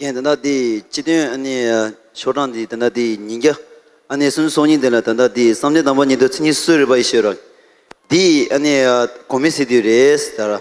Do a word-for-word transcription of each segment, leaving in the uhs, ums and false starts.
རྒན་ད་ལྟ་དེ་སྤྱི་དོན་ཨ་ནི་ཤོག་གྲངས་དེ་ད་ལྟ་དེ་ཉིས་བརྒྱ་ཨ་ནི་སུམ་ཅུ་སོ་གཉིས་དེ་ལ་ད་ལྟ་དེ་བསམ་གཏན་དང་པོ་ཉིད་དུ་མཚན་ཉིད་སོ་སོའི་རིག་པ་ཡེ་ཤེས་ར། དེ་ཨ་ནི་གོང་མའི་སི་ཏུ་རེད་ཟེར་ར།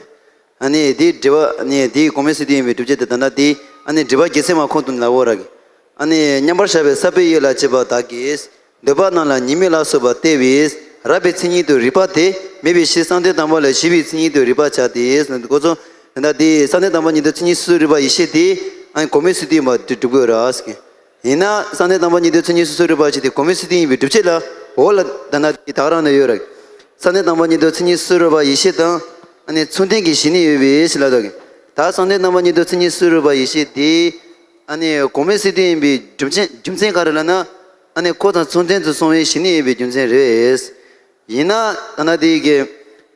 ཨ་ནི་དེ་སྒྲིབ་པ་ཨ་ནི་དེ་གོང་མའི་སི་ཏུ་ཡིན་པའི་སྒྲུབ་བྱེད་དེ་ད་ལྟ་དེ་ཨ་ནི་སྒྲིབ་པ་བརྒྱད་ཚད་མ་ཁོང་དུ་ལ་འོ་ར་གི། ཨ་ནི་མཉམ་པར་བཞག་པའི་ས་པའི་ཡུལ་ལ་སྐྱེས་པ་དག་གིས། འདོད་པ་རྣམས་ལ་ཉེས་དམིགས་ལ་སོགས་པ་སྟེར་བས་རགས་པའི་མཚན་ཉིད་དུ་རིག་པ་དེ་མེད་པའི་ཕྱིར་བསམ་གཏན་དང་པོ་ལ་ཞི་བའི་མཚན་ཉིད་དུ་རིག་པར་བྱ་སྟེ། ཁོ་ཚོ་ད་ལྟ་དེ་བསམ་གཏན་དང་པོ་ཉིད་དུ་མཚན་ཉིད་སོ་སོའི་རིག་པ་ཡེ་ཤེས་དེ་ཨ་ནི་གོང་མའི་སི་ཏུ་ཡིན་པ་སྒྲུབ་དགོས་ར་ཟེར་གི། ཡིན་ན་བསམ་གཏན་དང་པོ་ཉིད་དུ་མཚན་ཉིད་སོ་སོའི་རིག་པ་ཡེ་ཤེས་དེ་གོང་མའི་སི་ཏུ་ཡིན་པའི་སྒྲུབ་བྱེད་ལ་འོ་ལ་ད་ལྟ་དེ་ད་ག་རང་ན་ཡོད་ར། བསམ་གཏན་དང་པོ་ཉིད་དུ་མཚན་ཉིད་སོ་སོའི་རིག་པ་ཡེ་ཤེས་དང་ཨ་ནི་མཚུངས་ལྡན་གྱི་ཞི་གནས་ཡོད་པའི་ཕྱིར་ལ་དོ་གི། ད་བསམ་གཏན་དང་པོ་ཉིད་དུ་མཚན་ཉིད་སོ་སོའི་རིག་པ་ཡེ་ཤེས་དེ། ཨ་ནི་གོང་མའི་སི་ཏུ་ཡིན་པའི་རྒྱུ་མཚན་རྒྱུ་མཚན་ག་རེ་ལབ་ན། ཨ་ནི་ཁོ་དང་མཚུངས་ལྡན་དུ་སོང་བའི་ཞི་གནས་ཡིན་པའི་རྒྱུ་མཚན་རེད། ཡིན་ན་ད་ལྟ་དེ་གི།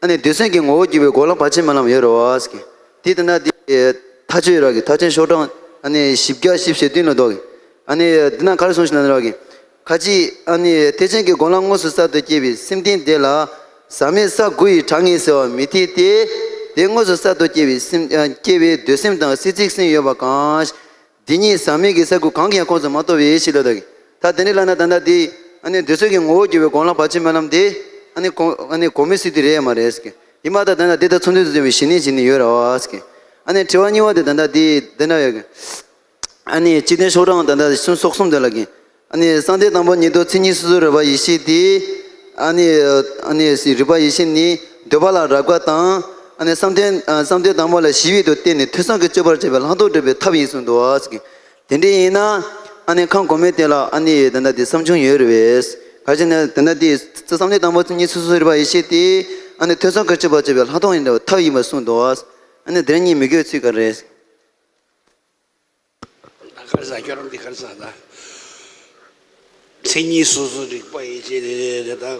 ཨ་ནི་འདོད་སེམས་ཀྱི་ངོ་བོ་བརྒྱུད་པའི་འགོག་ལམ་བར་ཆད་མེད་ལམ་ཡོད་རེད་བ། དེ་ད་ལྟ་དེ་མཐའ་དཔྱོད་ར་གི་མཐའ་དཔྱོད་ཤོག་གྲངས་ཨ་ནི་བཞི་བརྒྱ་བཞི་བཅུ་ཞེ་བདུན་ལ་འདོགས་གི། ཨ་ནི་འདི་ན་ག་རེ་གསུངས་ཤིག་ལབ་ན་ར་གི། ཁ་ཅིག་ཨ་ནི་ཐེག་ཆེན་གྱི་འགོག་ལམ་དངོས་སུ་གསར་དུ་སྐྱེས་པའི་སེམས་ལྡན་དེ་ལ་ཟག་མེད་ས་དགུ་ཡི་གྲངས་ངེས་ཟེར་བ་མི་འཐད་དེ། དེ་དངོས་སུ་གསར་དུ་སྐྱེས་པའི་སེམས་ཨ་སྐྱེས་པའི་འདོད་སེམས་དང་སྲིད་རྩེའི་སེམས་ཡོད་པ་གང་། འདི་གཉིས་ཟག་མེད་ཀྱི་ས་དགུ་གང་གིས་ཡང་ཁོངས་སུ་མ་གཏོགས་པའི་ཕྱིར་ལ་དག་གི། ད་དེ་འདྲ་ལབ་ན་ད་ལྟ་འདི་ཨ་ནི་འདོད་སེམས་ཀྱི་ངོ་བོ་བརྒྱུད་པའི་འགོག་ལམ་བར་ཆད་མེད་ལམ་དེ་ཨ་ནི་གོ་ཨ་ནི་གོང་མའི་སི་ཏུ་རེད་ཡ་མ་རེད་ཟེར་གི། ཡིན་མ་ད་ད་ལྟ་འདི་དང་མཚུངས་ལྡན་དུ་འཛིན་པའི་ཞི་གནས་ཞི་གནས་ཡོད་ར་བ་ཟེར་གི། ཨ་ནི་དྲི་བ་གཉིས་པ་དེ་ད་ལྟ་འདི་འདི་འདྲ་ཡོད་གི། ཨ་ནི་སྤྱི་དོན་ཤོག་གྲངས་ད་ལྟ་སུམ་ཅུ་སོ་གསུམ་དེ་ལ་གི། ཨ་ནི་བསམ་གཏན་དང་པོ་ཉིད་དུ་མཚན་ཉིད་སོ་སོའི་རིག་པ་ཡེ་ཤེས་དེ། ཨ་ནི་ཨ་ནི་རིག་པ་ཡེ་ཤེས་ནི་འདོད་པ་ལ་རག་པ་དང་། ཨ་ནི་བསམ་གཏན་ཨ་བསམ་གཏན་དང་པོ་ལ་ཞི་བའི་དུ་བརྟེན་ནས་ཐོས་བསམ་གྱིས་དཔྱོད་པར་བྱེད་པའི་ལྷག་མཐོང་སྒྲུབ་པའི་ཐབས་ཡིན་གསུངས་འདུག་བ། དེ་འདྲ་ཡིན་ན་ཨ་ནི་ཁམས་གོང་མའི་དེ་ལ་ཨ་ནི་ད་ལྟ་དེ་བསམ་བྱུང་ཡོད་རེད་པས། ག་ཅི་ན་ད་ལྟ་དེ་བསམ་གཏན་དང་པོ་མཚན་ཉིད་སོ་སོའི་རིག་པ་ཡེ་ཤེས་དེ་ཨ་ནི་ཐོས་བསམ་གྱིས་དཔྱོད་པར་བྱེད་པའི་ལྷག་མཐོང་ཡིན་འདྲ་བའི་ཐབས་ཡིན་པར་གསུངས་འདུག་བ། ཨ་ནི་དེ་རིང་གཉིས་མི་དགོས་ཚུལ་ག་རེད། ད་ག་རེ་ཟ་ཁྱོད་རང་འདི་ག་རེ་ཟ་ད། མཚན་ཉིད་སོ་སོ་རིག་པ་ཡེ་ཤེས་རེད་རེད་ད།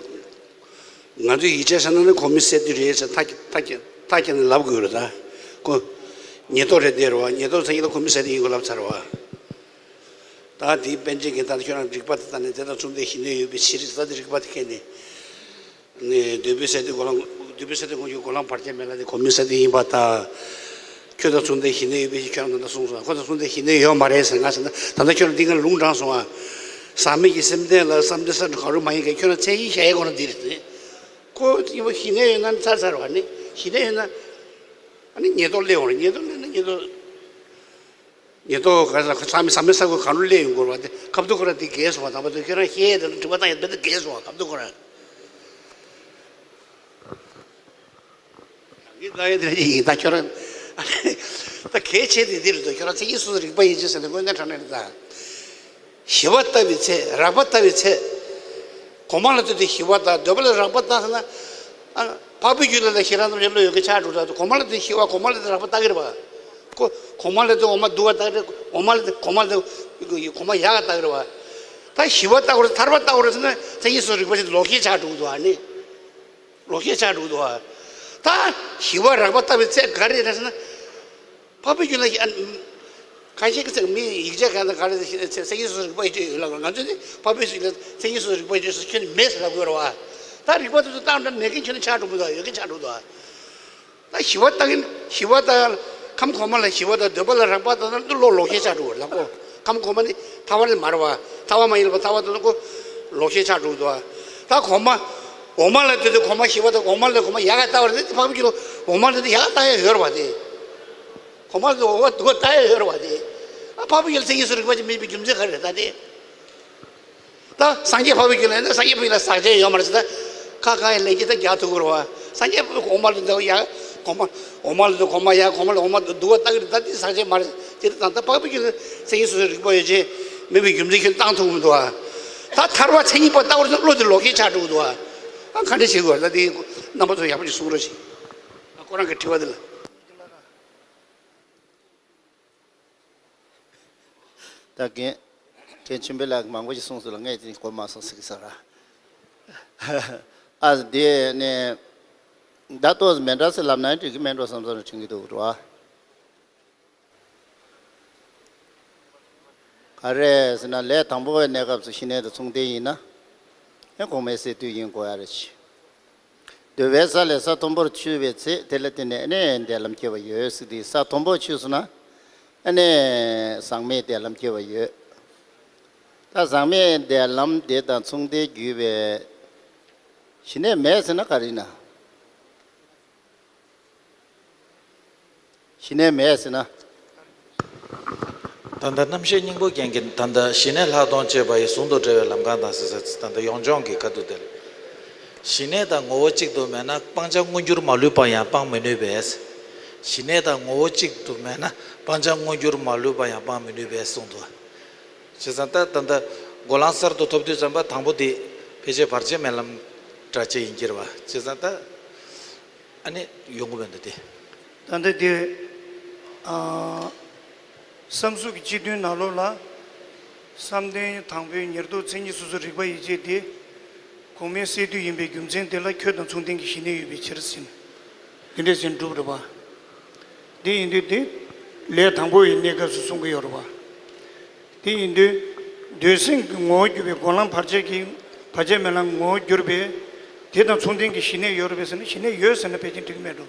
ང་ཚོས་ཡིག་ཆ་བཤད་ན་ནི་གོང་མའི་སི་ཏུ་རེད་ཟེར་ཐག་ཐག་ཐག་ཁྱེར་ནས་ལབ་དགོས་རེད་ད། ཁོ་ཉེར་བསྡོགས་རེད་དེ་རེད་བ། ཉེར་བསྡོགས་ཚན་གྱི་ལ་གོང་མའི་སི་ཏུ་ཡིན་དགོས་ལབ་ཚར་བ། ད་དེའི་པཎ་ཆེན་གྱིས་ད་ཁྱོད་རང་རིག་པ་དེ་ལྟ་ནས་དེ་དང་མཚུངས་ལྡན་ཞི་གནས་ཡོད་པའི་ཕྱིར་ཟེར་ད་དེ་རིག་པ་དེ་ཁྱེར་ནས། ནས་འདོད་པའི་སི་ཏུ་འགོག་ལམ། འདོད་པའི་སི་ཏུ་འགོག་རྒྱུའི་འགོག་ལམ་བར་ཆད་མེད་ལ་དེ་གོང་མའི་སི་ཏུ་ཡིན་པ་དང་། ཁྱོད་དང་མཚུངས་ལྡན་ཞི་གནས་ཡོད་པའི་ཕྱིར་ཁྱོད་རང་ད་ལྟ་གསུངས་སོང་། ཁོ་དང་མཚུངས་ལྡན་ཞི་གནས་ཡོད་མ་རེད་ཟེར་ང་ཟེར་ན་ད་ལྟ་ཁྱོད་རང་འདི་ང་ལུང་དྲངས་སོང་ཨ། ཟག་མེད་ཀྱི་སེམས་ལྡན་ལ་བསམ་གཏན་ས་གང་རུང་མ་ཡིན་གྱི་ཁྱོད་རང་མཚན་གཞི་བཞག་ཡས་ཁོ་རང་འདི་རེད་ཟེར། ཁོ་ཡིན་པ་ཞི་གནས་ཡོད་ན་ནི་ཚར་ཚར་བ་ནི་ཞི་གནས་ཡོད་ན། ཨ་ནི་ཉེར་བསྡོགས་སླེབས་འོང་རེད། ཉེར་བསྡོགས་སླེབས་ན་ཉེར་བསྡོགས། ཉེར་བསྡོགས་ག་ས་ས་མི་ས་མི་ས་གོ་གང་རུང་སླེབས་ཡོང་དགོས་པ་དེ་ཁ་བསྡུ་ཁོ་ར་དེ་རྒས་སོང་བ་དང་པོ་དེ་ཁྱོད་རང་ཤེས་དེ་དྲི་བ་བཏང་ཡོད་དེ་རྒས་སོང་བ་ཁ་བསྡུ་ཁོ་ར། ཡིན་ད་ཡིན་དེ་ཡིན་ད་ཁྱོད་རང་ད་གལ་ཆེ་དེ་འདི་རེད་དོ། ཁྱོད་རང་མཚན་ཉིད་སོ་སོ་རིག་པ་ཡེ་ཤེས་ཟེར་ནས་དངོས་གནས་དྲང་གནས་རེད་ད། ཞི་བ་ལྟ་བའི་ཚེ་རགས་པ་ལྟ་བའི་ཚེ། གོང་མ་ལ་ལྟོས་ཏེ་ཞི་བ་ལྟ། འདོད་པ་ལ་རགས་པ་ལྟ་ཟེར་ན། ཨ། འཕགས་པའི་རྒྱུད་ལ་ལ་ཞེ་སྡང་རྣམ་བརྒྱད་བློ་ཡོད་མཁན་ཆགས་འགྲོ་ད། གོང་མ་ལ་ལྟོས་ཏེ་ཞི་བ། གོང་མ་ལ་ལྟོས་ཏེ་རགས་པ་ལྟ་གི་རེད་པ། ཁོ་གོང་མ་ལ་ལྟོས་ཏེ་འོག་མ་སྡུག་པ་ལྟ་གི་རེད། འོག་མ་ལ་ལྟོས་གོང་མ་ལ་ལྟོས་གོང་མ་ལ་ལྟོས་གོང་མ་ཡག་ག་ལྟ་གི་རེད་པ། ད་ཞི་བ་ལྟ་དགོས་རེད། ཐར་པ་ལྟ་དགོས་རེད་ཟེར་ན་མཚན་ཉིད་སོ་སོ་རིག་པ་ཞིག་ལོག་ཤེས་ཆགས་འགྲོ་གི་འདུག་ཨ་ནི། ལོག་ཤེས་ཆགས་འགྲོ་གི་འདུག་ཨ། ད་ཞི་བ་རགས་པ་ལྟ་བའི་ཚེ་ག་རེ་རེད་ཟེར་ན། འཕགས་པའི་རྒྱུད་ལ་ཡ། ཁ་ཤས་ཀྱིས་མི་ཡིག་ཆ་གང་དང་ག་རེ་མཚན་ཉིད་སོ་སོ་རིག་པ་ཡོད་ཡོད་ལབ། ང་ཚོས་ནི་འཕགས་པའི་རྒྱུད་ལ་མཚན་ཉིད་སོ་སོ་རིག་པ་ཡོད་ཟེར་ཁྱོན་ནས་མེད་ཟེར་ལབ་དགོས་རེད་བ། ད་རིག་པ་དེ་ཚོ་བཏང་ན་མེད་མཁན་ཁྱོན་ནས་ཆགས་འགྲོ་གི་འདུག་ཡོད་མཁན་ཆགས་འགྲོ་གི་འདུག་ད་ཞི་བ་ལྟ་གིན་ཞི་བ་ལྟ། ཁམས་གོང་མ་ལ་ཞི་བ་དང་འདོད་པ་ལ་རགས་པ་ལྟ་ན་འདི་བློ་ལོག་ཤེས་ཆགས་འགྲོ་གི་རེད་ལབ་གོ། ཁམས་གོང་མ་ནི་ཐར་པ་ནི་མ་རེད་བ། ཐར་པ་མ་ཡིན་ལབ་པ། ཐར་པ་ལྟ་ན་ཁོ་ལོག་ཤེས་ཆགས་འགྲོ་གི་འདུག་བ། ད་གོང་མ། འོག་མ་ལ་ལྟོས་ཏེ་གོང་མ་ཞི་བ་དང་། གོང་མ་ལ་གོང་མ་ཡག་ག་ལྟ་བ་རེད་དེ། འཕགས་པའི་རྒྱུད་ལ་འོག་མ་ལ་ལྟོས་ཏེ་ཡག་ག་ལྟ་ཡ་ཡོད་རེད་བ་དེ། གོང་མ་ལ་འོག་མ་སྡུག་ག་ལྟ་ཡ་ཡོད་རེད་བ་དེ། ཨ། འཕགས་པའི་རྒྱུད་ལ་མཚན་ཉིད་སོ་སོ་རིག་པ་ཅིག་མེད་པའི་རྒྱུ་མཚན་ག་རེ་རེད་ད་དེ། ད་སངས་རྒྱས་འཕགས་པའི་རྒྱུད་ལ་ཡིན་ན་སངས་རྒྱས་འཕགས་པའི་རྒྱུད་ལ་ཟག་བཅས་ཡོད་མ་རེད་ཟེར་ད། ཁ་ཁ་ཡི་ལན་གྱིས་ད་རྒྱག་ཐུབ་ཀྱི་རེད་བ། སངས་རྒྱས་འཕགས་པའི་གོང་མ་ལ་འདུག་ཡ། གོང་མ། འོག་མ་ལ་འདུག་གོང་མ་ཡ། གོང་མ་ལ་འོག་མ་འདུག་ག་ལྟ་གི་རེད་ད། དེ་ཟག་བཅས་མ་རེད། དེ་ལྟ་ད་འཕགས་པའི་རྒྱུད་ལ་མཚན་ཉིད་སོ་སོའི་རིག་པ་ཡོད་ཅེས་མེད་པའི་རྒྱུ་མཚན་ཁྱོན་བཏང་ཐུབ་ཀྱི་མི་འདུག་བ། ད་ཐར་པ་མཚན་ཉིད་པ་ལྟ་བུར་བློ་དེ་ལོག་ཤེས་ཆགས་འགྲོ་གི་འདུག་བ། ཨ། ག་འདྲ་བྱེད་དགོས་ལ་དེ་རྣམ་པ་ཚོ་ཡག་པོ་ཞིག་གསུང་རོགས་ཞེས། ཨ། ཁོ་རང་གི་དྲི་བ་དེ་ལ། ད་རྒན། རྒན་ཆེན་པོ་ལགས་མང་པོ་ཞིག་གསུངས་སོང་ལ། ངས་དེ་གོ་མ་སོང་ཟེར་གི་ཟེར་ར། ཨ། དེ་ནས་ད་ལྟོ་མེ་འདྲ་ཟེར་ལབ་ན་འགྲིག་གི་མེད་འགྲོ་བསམ་བསམ་རེ་དྲན་གྱི་འདུག་ར། ག་རེ་ཟེར་ན་ལས་དང་པོ་བའི་གནས་སྐབས་སུ་ཞི་གནས་དང་མཚུངས་ལྡན་ཡིན་ན། ཨེ། གོང་མའི་སི་ཏུ་ཡིན་དགོས་ཡ་རེད། འདོད་པའི་ས་ལས་ས་མཐོན་པོར་ཆུད་པའི་ཚེ་དེ་ལ་བརྟེན་ནས་ཨེ་ནས་བདེ་ལམ་སྐྱེ་བ་ཡོད་ཟེར་དུས་ས་མཐོན་པོར་ཆུད་སོང་ན། ཨ་ནི་ཟག་མེད་བདེ་ལམ་སྐྱེ་བ་ཡོད། ད་ཟག་མེད་བདེ་ལམ་དེ་དང་མཚུངས་ལྡན་གྱུར་པའི་ཞི་གནས་མེད་ཟེར་ན་ག་རེ་ཡིན་ན། ཞི་གནས་མེད་ཟེར་ན། ད་ལྟ་རྣམ་ཤེས་སྙིང་པོ་རྒྱན་གྱི་ད་ལྟ་ཞི་གནས་ལྷག་མཐོང་སྤྱོད་པ་ཡི་ཟུང་དུ་འབྲེལ་བའི་ལམ་ཁ་དང་ཟེར་ས་ད་ལྟ་ཡོངས་སྦྱོང་གི་ཁ་ཐུག་དེར། ཞི་གནས་དང་ངོ་བོ་གཅིག་ཏུ་མེད་ན་སྤང་བྱ་མངོན་གྱུར་མ་ལུས་པ་ཡང་སྤང་མི་ནུས་པས། ཞི་གནས་དང་ངོ་བོ་གཅིག་ཏུ་མེད་ན་སྤང་བྱ་མངོན་གྱུར་མ་ལུས་པ་ཡང་སྤང་མི་ནུས་པས་གསུངས་འདུག་བྱས་ཙང་ད་ད་ལྟ་གོ་ལའང་གསར་དུ་ཐོབ་དུས་ཙམ་པ་དང་པོ་དེ་ཕལ་ཆེར་བར་ཆད་མེད་ལམ་འདྲ་ཅིག་ཡིན་གྱི་རེད་བ། བྱས་ཙང་ད། ཨ་ནི་ཡོང་གི་མེད་འདུག་སྟེ། ད་ལྟ་དེ། ཨ། བསམ་གཟུགས་ཀྱི་སྤྱི་དོན་ནང་ལོགས་ལ། བསམ་གཏན་དང་པོའི་ཉེར་བསྡོགས་མཚན་ཉིད་སོ་སོར་རིག་པ་ཡིད་བྱེད་དེ། གོང་མའི་སས་བསྡུས་ཡིན་པའི་རྒྱུ་མཚན་དེ་ལ་ཁྱོད་དང་མཚུངས་ལྡན་གྱི་ཞི་གནས་ཡོད་པའི་ཕྱིར་ཟེར། འདི་འདྲས་ཟེར་འགྲུབ་རེད་པ། འདི་ཡིན་དུས་དེ། ལས་དང་པོ་ཡི་གནས་སྐབས་སུ་གསུང་གི་ཡོད་རེད་པ། དེ་ཡིན་དུས། འདོད་སེམས་ཀྱི་ངོ་བོར་གྱུར་པའི་སྒོམ་ལམ་བར་ཆད་ཀྱི་བར་ཆད་མེད་ལམ་ངོ་བོར་གྱུར་པའི། དེ་དང་མཚུངས་ལྡན་གྱི་ཞི་གནས་ཡོད་རེད་པས་ཟེར་ན་ཞི་གནས་ཡོད་ཟེར་ན་ཕལ་ཆེར་འགྲིག་གི་མེད་འགྲོ།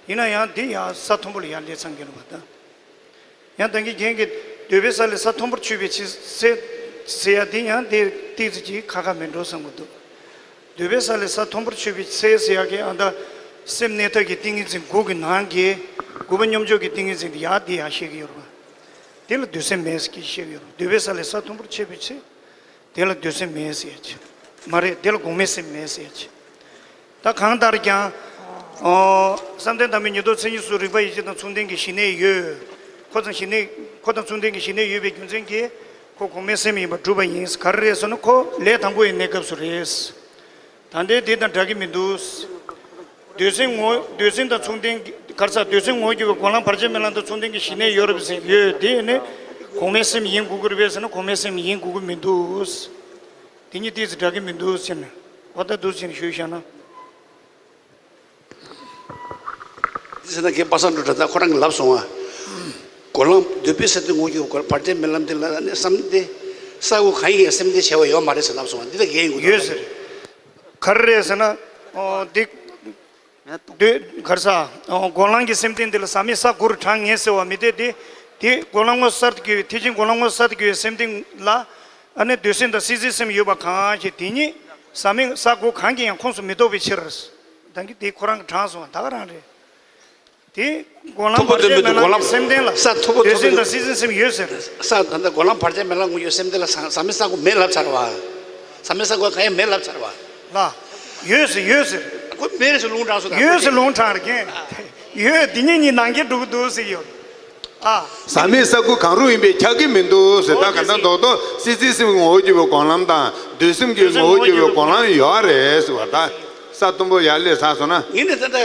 ཡིན་ན་ཡང་འདི་ཡང་ས་མཐོན་པོ་ལ་ཡར་སླེབས་ཚར་གྱི་རེད་པ་ད། ཡང་ད་གིན་རྒན་གྱིས་འདོད་པའི་ས་ལས་ས་མཐོན་པོར་ཆུད་པའི་ཕྱིར་ཟེར་ཟེར་ཡ་འདི་ཡང་དེ་ཏོག་ཙམ་ཅིག་ཁག་ཁག་མེད་འགྲོ་བསམ་གྱི་འདུག་འདོད་པའི་ས་ལས་ས་མཐོན་པོར་ཆུད་པའི་ཕྱིར་ཟེར་ཡ་གི་ཨ་ད་སེམས་གནས་ཐབས་ཀྱི་ཏིང་ངེ་འཛིན་དགུ་གི་ནང་གི་དགུ་པ་སྙོམས་འཇུག་གི་ཏིང་ངེ་འཛིན་དེ་ཡང་དེ་ཡང་བཤད་ཀྱི་ཡོད་རེད་པ། དེ་ལ་འདོད་སེམས་མེད་ཟེར་གྱི་བཤད་ཀྱི་ཡོད་རེད། འདོད་པའི་ས་ལས་ས་མཐོན་པོར་ཆུད་པའི་ཕྱིར། དེ་ལ་འདོད་སེམས་མེད་ཟེར་ཡ་ཅིག་མ་རེད། དེ་ལ་གོང་མའི་སེམས་མེད་ཟེར་ཡ་ཅིག་ད་གང་ལྟར་ཀྱང་། ཨོ། བསམ་གཏན་དང་པོའི་ཉེར་བསྡོགས་མཚན་ཉིད་སོ་སོར་རིག་པ་ཡིད་བྱེད་དང་མཚུངས་ལྡན་གྱི་ཞི་གནས་ཡོད། ཁོ་དང་ཞི་གནས། ཁོ་དང་མཚུངས་ལྡན་གྱི་ཞི་གནས་ཡོད་པའི་རྒྱུ་མཚན་གྱིས་ཁོ་གོང་མའི་སེམས་ཡིན་པར་གྲུབ་པ་ཡིན། ག་རེ་རེད་ཟེར་ན་ཁོ་ལས་དང་པོ་ཡི་གནས་སྐབས་སུ་རེད། ད་ལྟའི་འདི་དང་འདྲ་གི་མི་འདུག་འདོད་སེམས་ངོ་། འདོད་སེམས་དང་མཚུངས་ལྡན་གྱི་ག་རེ་ཟ། འདོད་སེམས་ངོ་བོར་གྱུར་པའི་སྒོམ་ལམ་བར་ཆད་མེད་ལམ་དང་མཚུངས་ལྡན་གྱི་ཞི་གནས་ཡོད་རེད་པས་ཟེར་ཡོད། དེ་ནི་གོང་མའི་སེམས་ཡིན་དགོས་ཀྱི་རེད་པས་ཟེར་ན་གོང་མའི་སེམས་ཡིན་དགོས་ཀྱི་མི་འདུག་དེ་གཉིས་ཏོག་ཙམ་འདྲ་གི་མི་འདུག་ཟེར་ནས་འོ་ད་འདུག་ཟེར་ནས་ཞུས་བཞག་ན། འདི་ཟེར་ན་རྒན་པ་སངས་སྒྲོལ་གྲྭ་ཚང་ཁོ་རང་གིས་ལབ་སོང་ང་། སྒོམ་ལམ་འདོད་པའི་སེམས་དེ་ངོ་བོར་གྱུར་པའི་བར་ཆད་མེད་ལམ་དེ་ལ་ནི་བསམ་སྟེ། ས་དགུ་གང་ཡིན་ཡང་སེམས་གཏད་བྱ་བ་ཡོད་མ་རེད་ཟེར་ལབ་སོང་ང་། འདི་ལ་རྒན་ཡོད་ཟེར། ག་རེ་རེད་ཟེར་ན། འོ་འདི། འདོད། ག་རེ་ཟ། སྒོམ་ལམ་གྱི་སེམས་རྟེན་འདི་ལ་ཟག་མེད་ས་དགུར་གྲངས་ངེས་ཟེར་བ་མི་འཐད་དེ། དེ་སྒོམ་ལམ་ངོ་གསར་དུ་གྱུར་བའི་ཐེག་ཆེན་སྒོམ་ལམ་ངོ་གསར་དུ་གྱུར་བའི་སེམས་རྟེན་ལ། ཨ་ནི་འདོད་སེམས་དང་སྲིད་རྩེའི་སེམས་ཡོད་པ་གང་ཞིག་དེ་ཉིད་ཟག་མེད་ས་དགུ་གང་གིས་ཡང་ཁོངས་སུ་མི་གཏོགས་པའི་ཕྱིར། ད་གིན་དེ་ཁོ་རང་གིས་དྲངས་སོང་བ་ད་ག་རང་རེད། དེ་སྒོམ་ལམ་མཐུག་པོ་བར་ཆད་མེད་ལམ་གྱི་སེམས་རྟེན་ལ་ས་མཐུག་པོ་འདོད་སེམས་དང་སྲིད་རྩེའི་སེམས་ཡོད་ཟེར། ས་ད་ལྟ་སྒོམ་ལམ་བར་ཆད་མེད་ལམ་ངོ་བོའི་སེམས་རྟེན་ལ་ཟག་ཟག་མེད་ས་དགུ་མེད་ལབ་ཚར་བ། ཟག་མེད་ས་དགུ་གང་ཡང་མེད་ལབ་ཚར་བ། ལ། ཡོད་ཟེར་ཡོད་ཟེར། ཁོ་མེད་ཟེར་ལུང་དྲངས་སོང་ད། ཡོད་ཟེར་ལུང་དྲངས་རེད་རྒན། ཡོད་འདི་གཉིས་གཉིས་ནང་འགལ་འགྲོ་གི་འདུག་ཟེར་ཡོད། ཨ། ཟག་མེད་ས་དགུ་གང་རུང་ཡིན་པས་ཁྱབ་ཀྱི་མི་འདུག་ཟེར། ད་ག་ད་རྡོག་རྡོག་སྲིད་རྩེའི་སེམས་ངོ་བོར་གྱུར་པའི་སྒོམ་ལམ་དང་འདོད་སེམས་ཀྱི་ངོ་བོར་གྱུར་པའི་སྒོམ་ལམ་ཡོད་རེད་ཟེར་བ་ད། ས་མཐོན་པོ་ཡར་སླེབས་ཚར་སོང་ན། ངས་ནི་ད་ལྟ་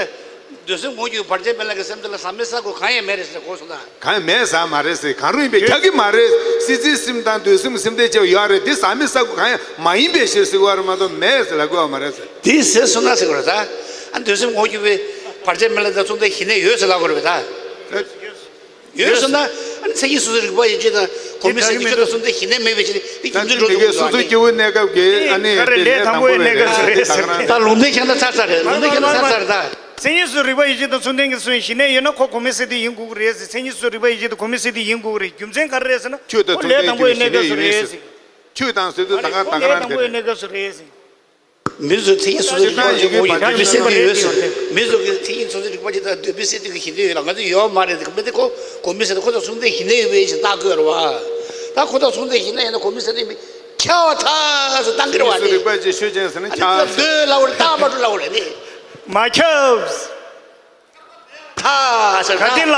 འདོད་སེམས་ངོ་བོར་གྱུར་པའི་བར་ཆད་མེད་ལམ་གྱི་སེམས་རྟེན་ལ་ཟག་མེད་ས་དགུ་གང་ཡང་མེད་རེད་ཟེར་གོ་སོང་ད། གང་ཡང་མེད་ཟེར་མ་རེད་ཟེར། གང་རུང་ཡིན་པས་ཁྱབ་ཀྱི་མ་རེད། སྲིད་རྩེའི་སེམས་དང་འདོད་སེམས་སེམས་རྟེན་བྱས་པ་ཡོད་རེད། འདི་ཟག་མེད་ས་དགུ་གང་ཡང་མ་ཡིན་པའི་ཕྱིར་ཟེར་བ་རེད་མ་གཏོགས་མེད་ཟེར་ལབ་དགོས་པ་མ་རེད་ཟེར། དེ་ཟེར་སོང་ན་ཟེར་དགོས་རེད་ད། ཨ་འདོད་སེམས་ངོ་བོར་གྱུར་པའི་བར་ཆད་མེད་ལམ་དང་མཚུངས་ལྡན་ཞི་གནས་ཡོད་ཟེར་ལབ་དགོས་རེད་པས་ད། ཡོད་སོང་ན་ཨ་ནི་མཚན་ཉིད་སོ་སོའི་རིག་པ་ཡིད་བྱེད་དང་གོང་མའི་སེམས་ཀྱི་ཁྱོད་དང་མཚུངས་ལྡན་ཞི་གནས་མེད་པའི་ཕྱིར་དེ་རྒྱུ་མཚན་འགྲོ་ཐུབ་འདུག་སོ་སོའི་སྐྱེ་བོའི་གནས་སྐབས་ཀྱི་ཨ་ནི་དེ་ལས་དང་པོའི་གནས་སྐབས་སུ་རེད་ཟེར། ད་ལུང་འདྲེན་ཁྱད་མཚར་ཚར་ཚར་རེད། ལུང་འདྲེན་ཁྱད་མཚར་ཚར་ཚར་རེད་ད། མཚན་ཉིད་སོ་སོའི་རིག་པ་ཡིད་བྱེད་དང་མཚུངས་ལྡན་གྱི་སོ་སོའི་ཞི་གནས་ཡོད་ན་ཁོ་གོང་མའི་སེམས་དེ་ཡིན་དགོས་ཀྱི་རེད་ཟེར། མཚན་ཉིད་སོ་སོའི་རིག་པ་ཡིད་བྱེད་དང་གོང་མའི་སེམས་དེ་ཡིན་དགོས་ཀྱི་རེད། རྒྱུ་མཚན་ག་རེ་རེད་ཟེར་ན་ཁོ་ལས་དང་པོའི་གནས་སྐབས་སུ་རེད་ཟེར། ཁྱོད་དང་ཟེར་དུས་ད་ག་ད་ག་རང་ལས་དང་པོའི་གནས་སྐབས་སུ་རེད་ཟེར། མི་ཚོས་མཚན་ཉིད་སོ་སོའི་རིག་པ་ཅིག་ངོ་བོ་ཡིན་འདོད་པའི་སེམས་དེ་ཡོད་ཟེར། མི་ཚོས་ཀྱི་མཚན་ཉིད་སོ་སོའི་རིག་པ་ཅིག་དང་འདོད་པའི་སེམས་དེ་གི་ཞི་གནས་ཡོད་ལ་ང་ཚོ་ཡོད་མ་རེད། དེ་མི་དེ་ཁོ་གོང་མའི་སེམས་དེ་ཁོ་དང་མཚུངས་ལྡན་ཞི་གནས་ཡོད་པའི་ཞིག་བཏགས་དགོས་རེད་བ། ད་ཁོ་དང་མཚུངས་ལྡན་ཞི་གནས་ཡིན་ན་གོང་མའི་སེམས་དེ་མི་ཁྱབ་པ་ཐག་ཆོད་བཏང་གི་རེད་བ། མཚན་ཉིད་སོ་སོའི་རིག་པ་ཅིག་ཆོས་ཅན་ཟེར་ན་ཁྱབ་ཟེར། འདོད་ལབ་དགོས་རེད། བཏགས་མ་འགྲོ་ལབ་དགོས་རེད་ནི། མ་ཁྱབ། ཐ་ཟེར་ག་དེ་ལ།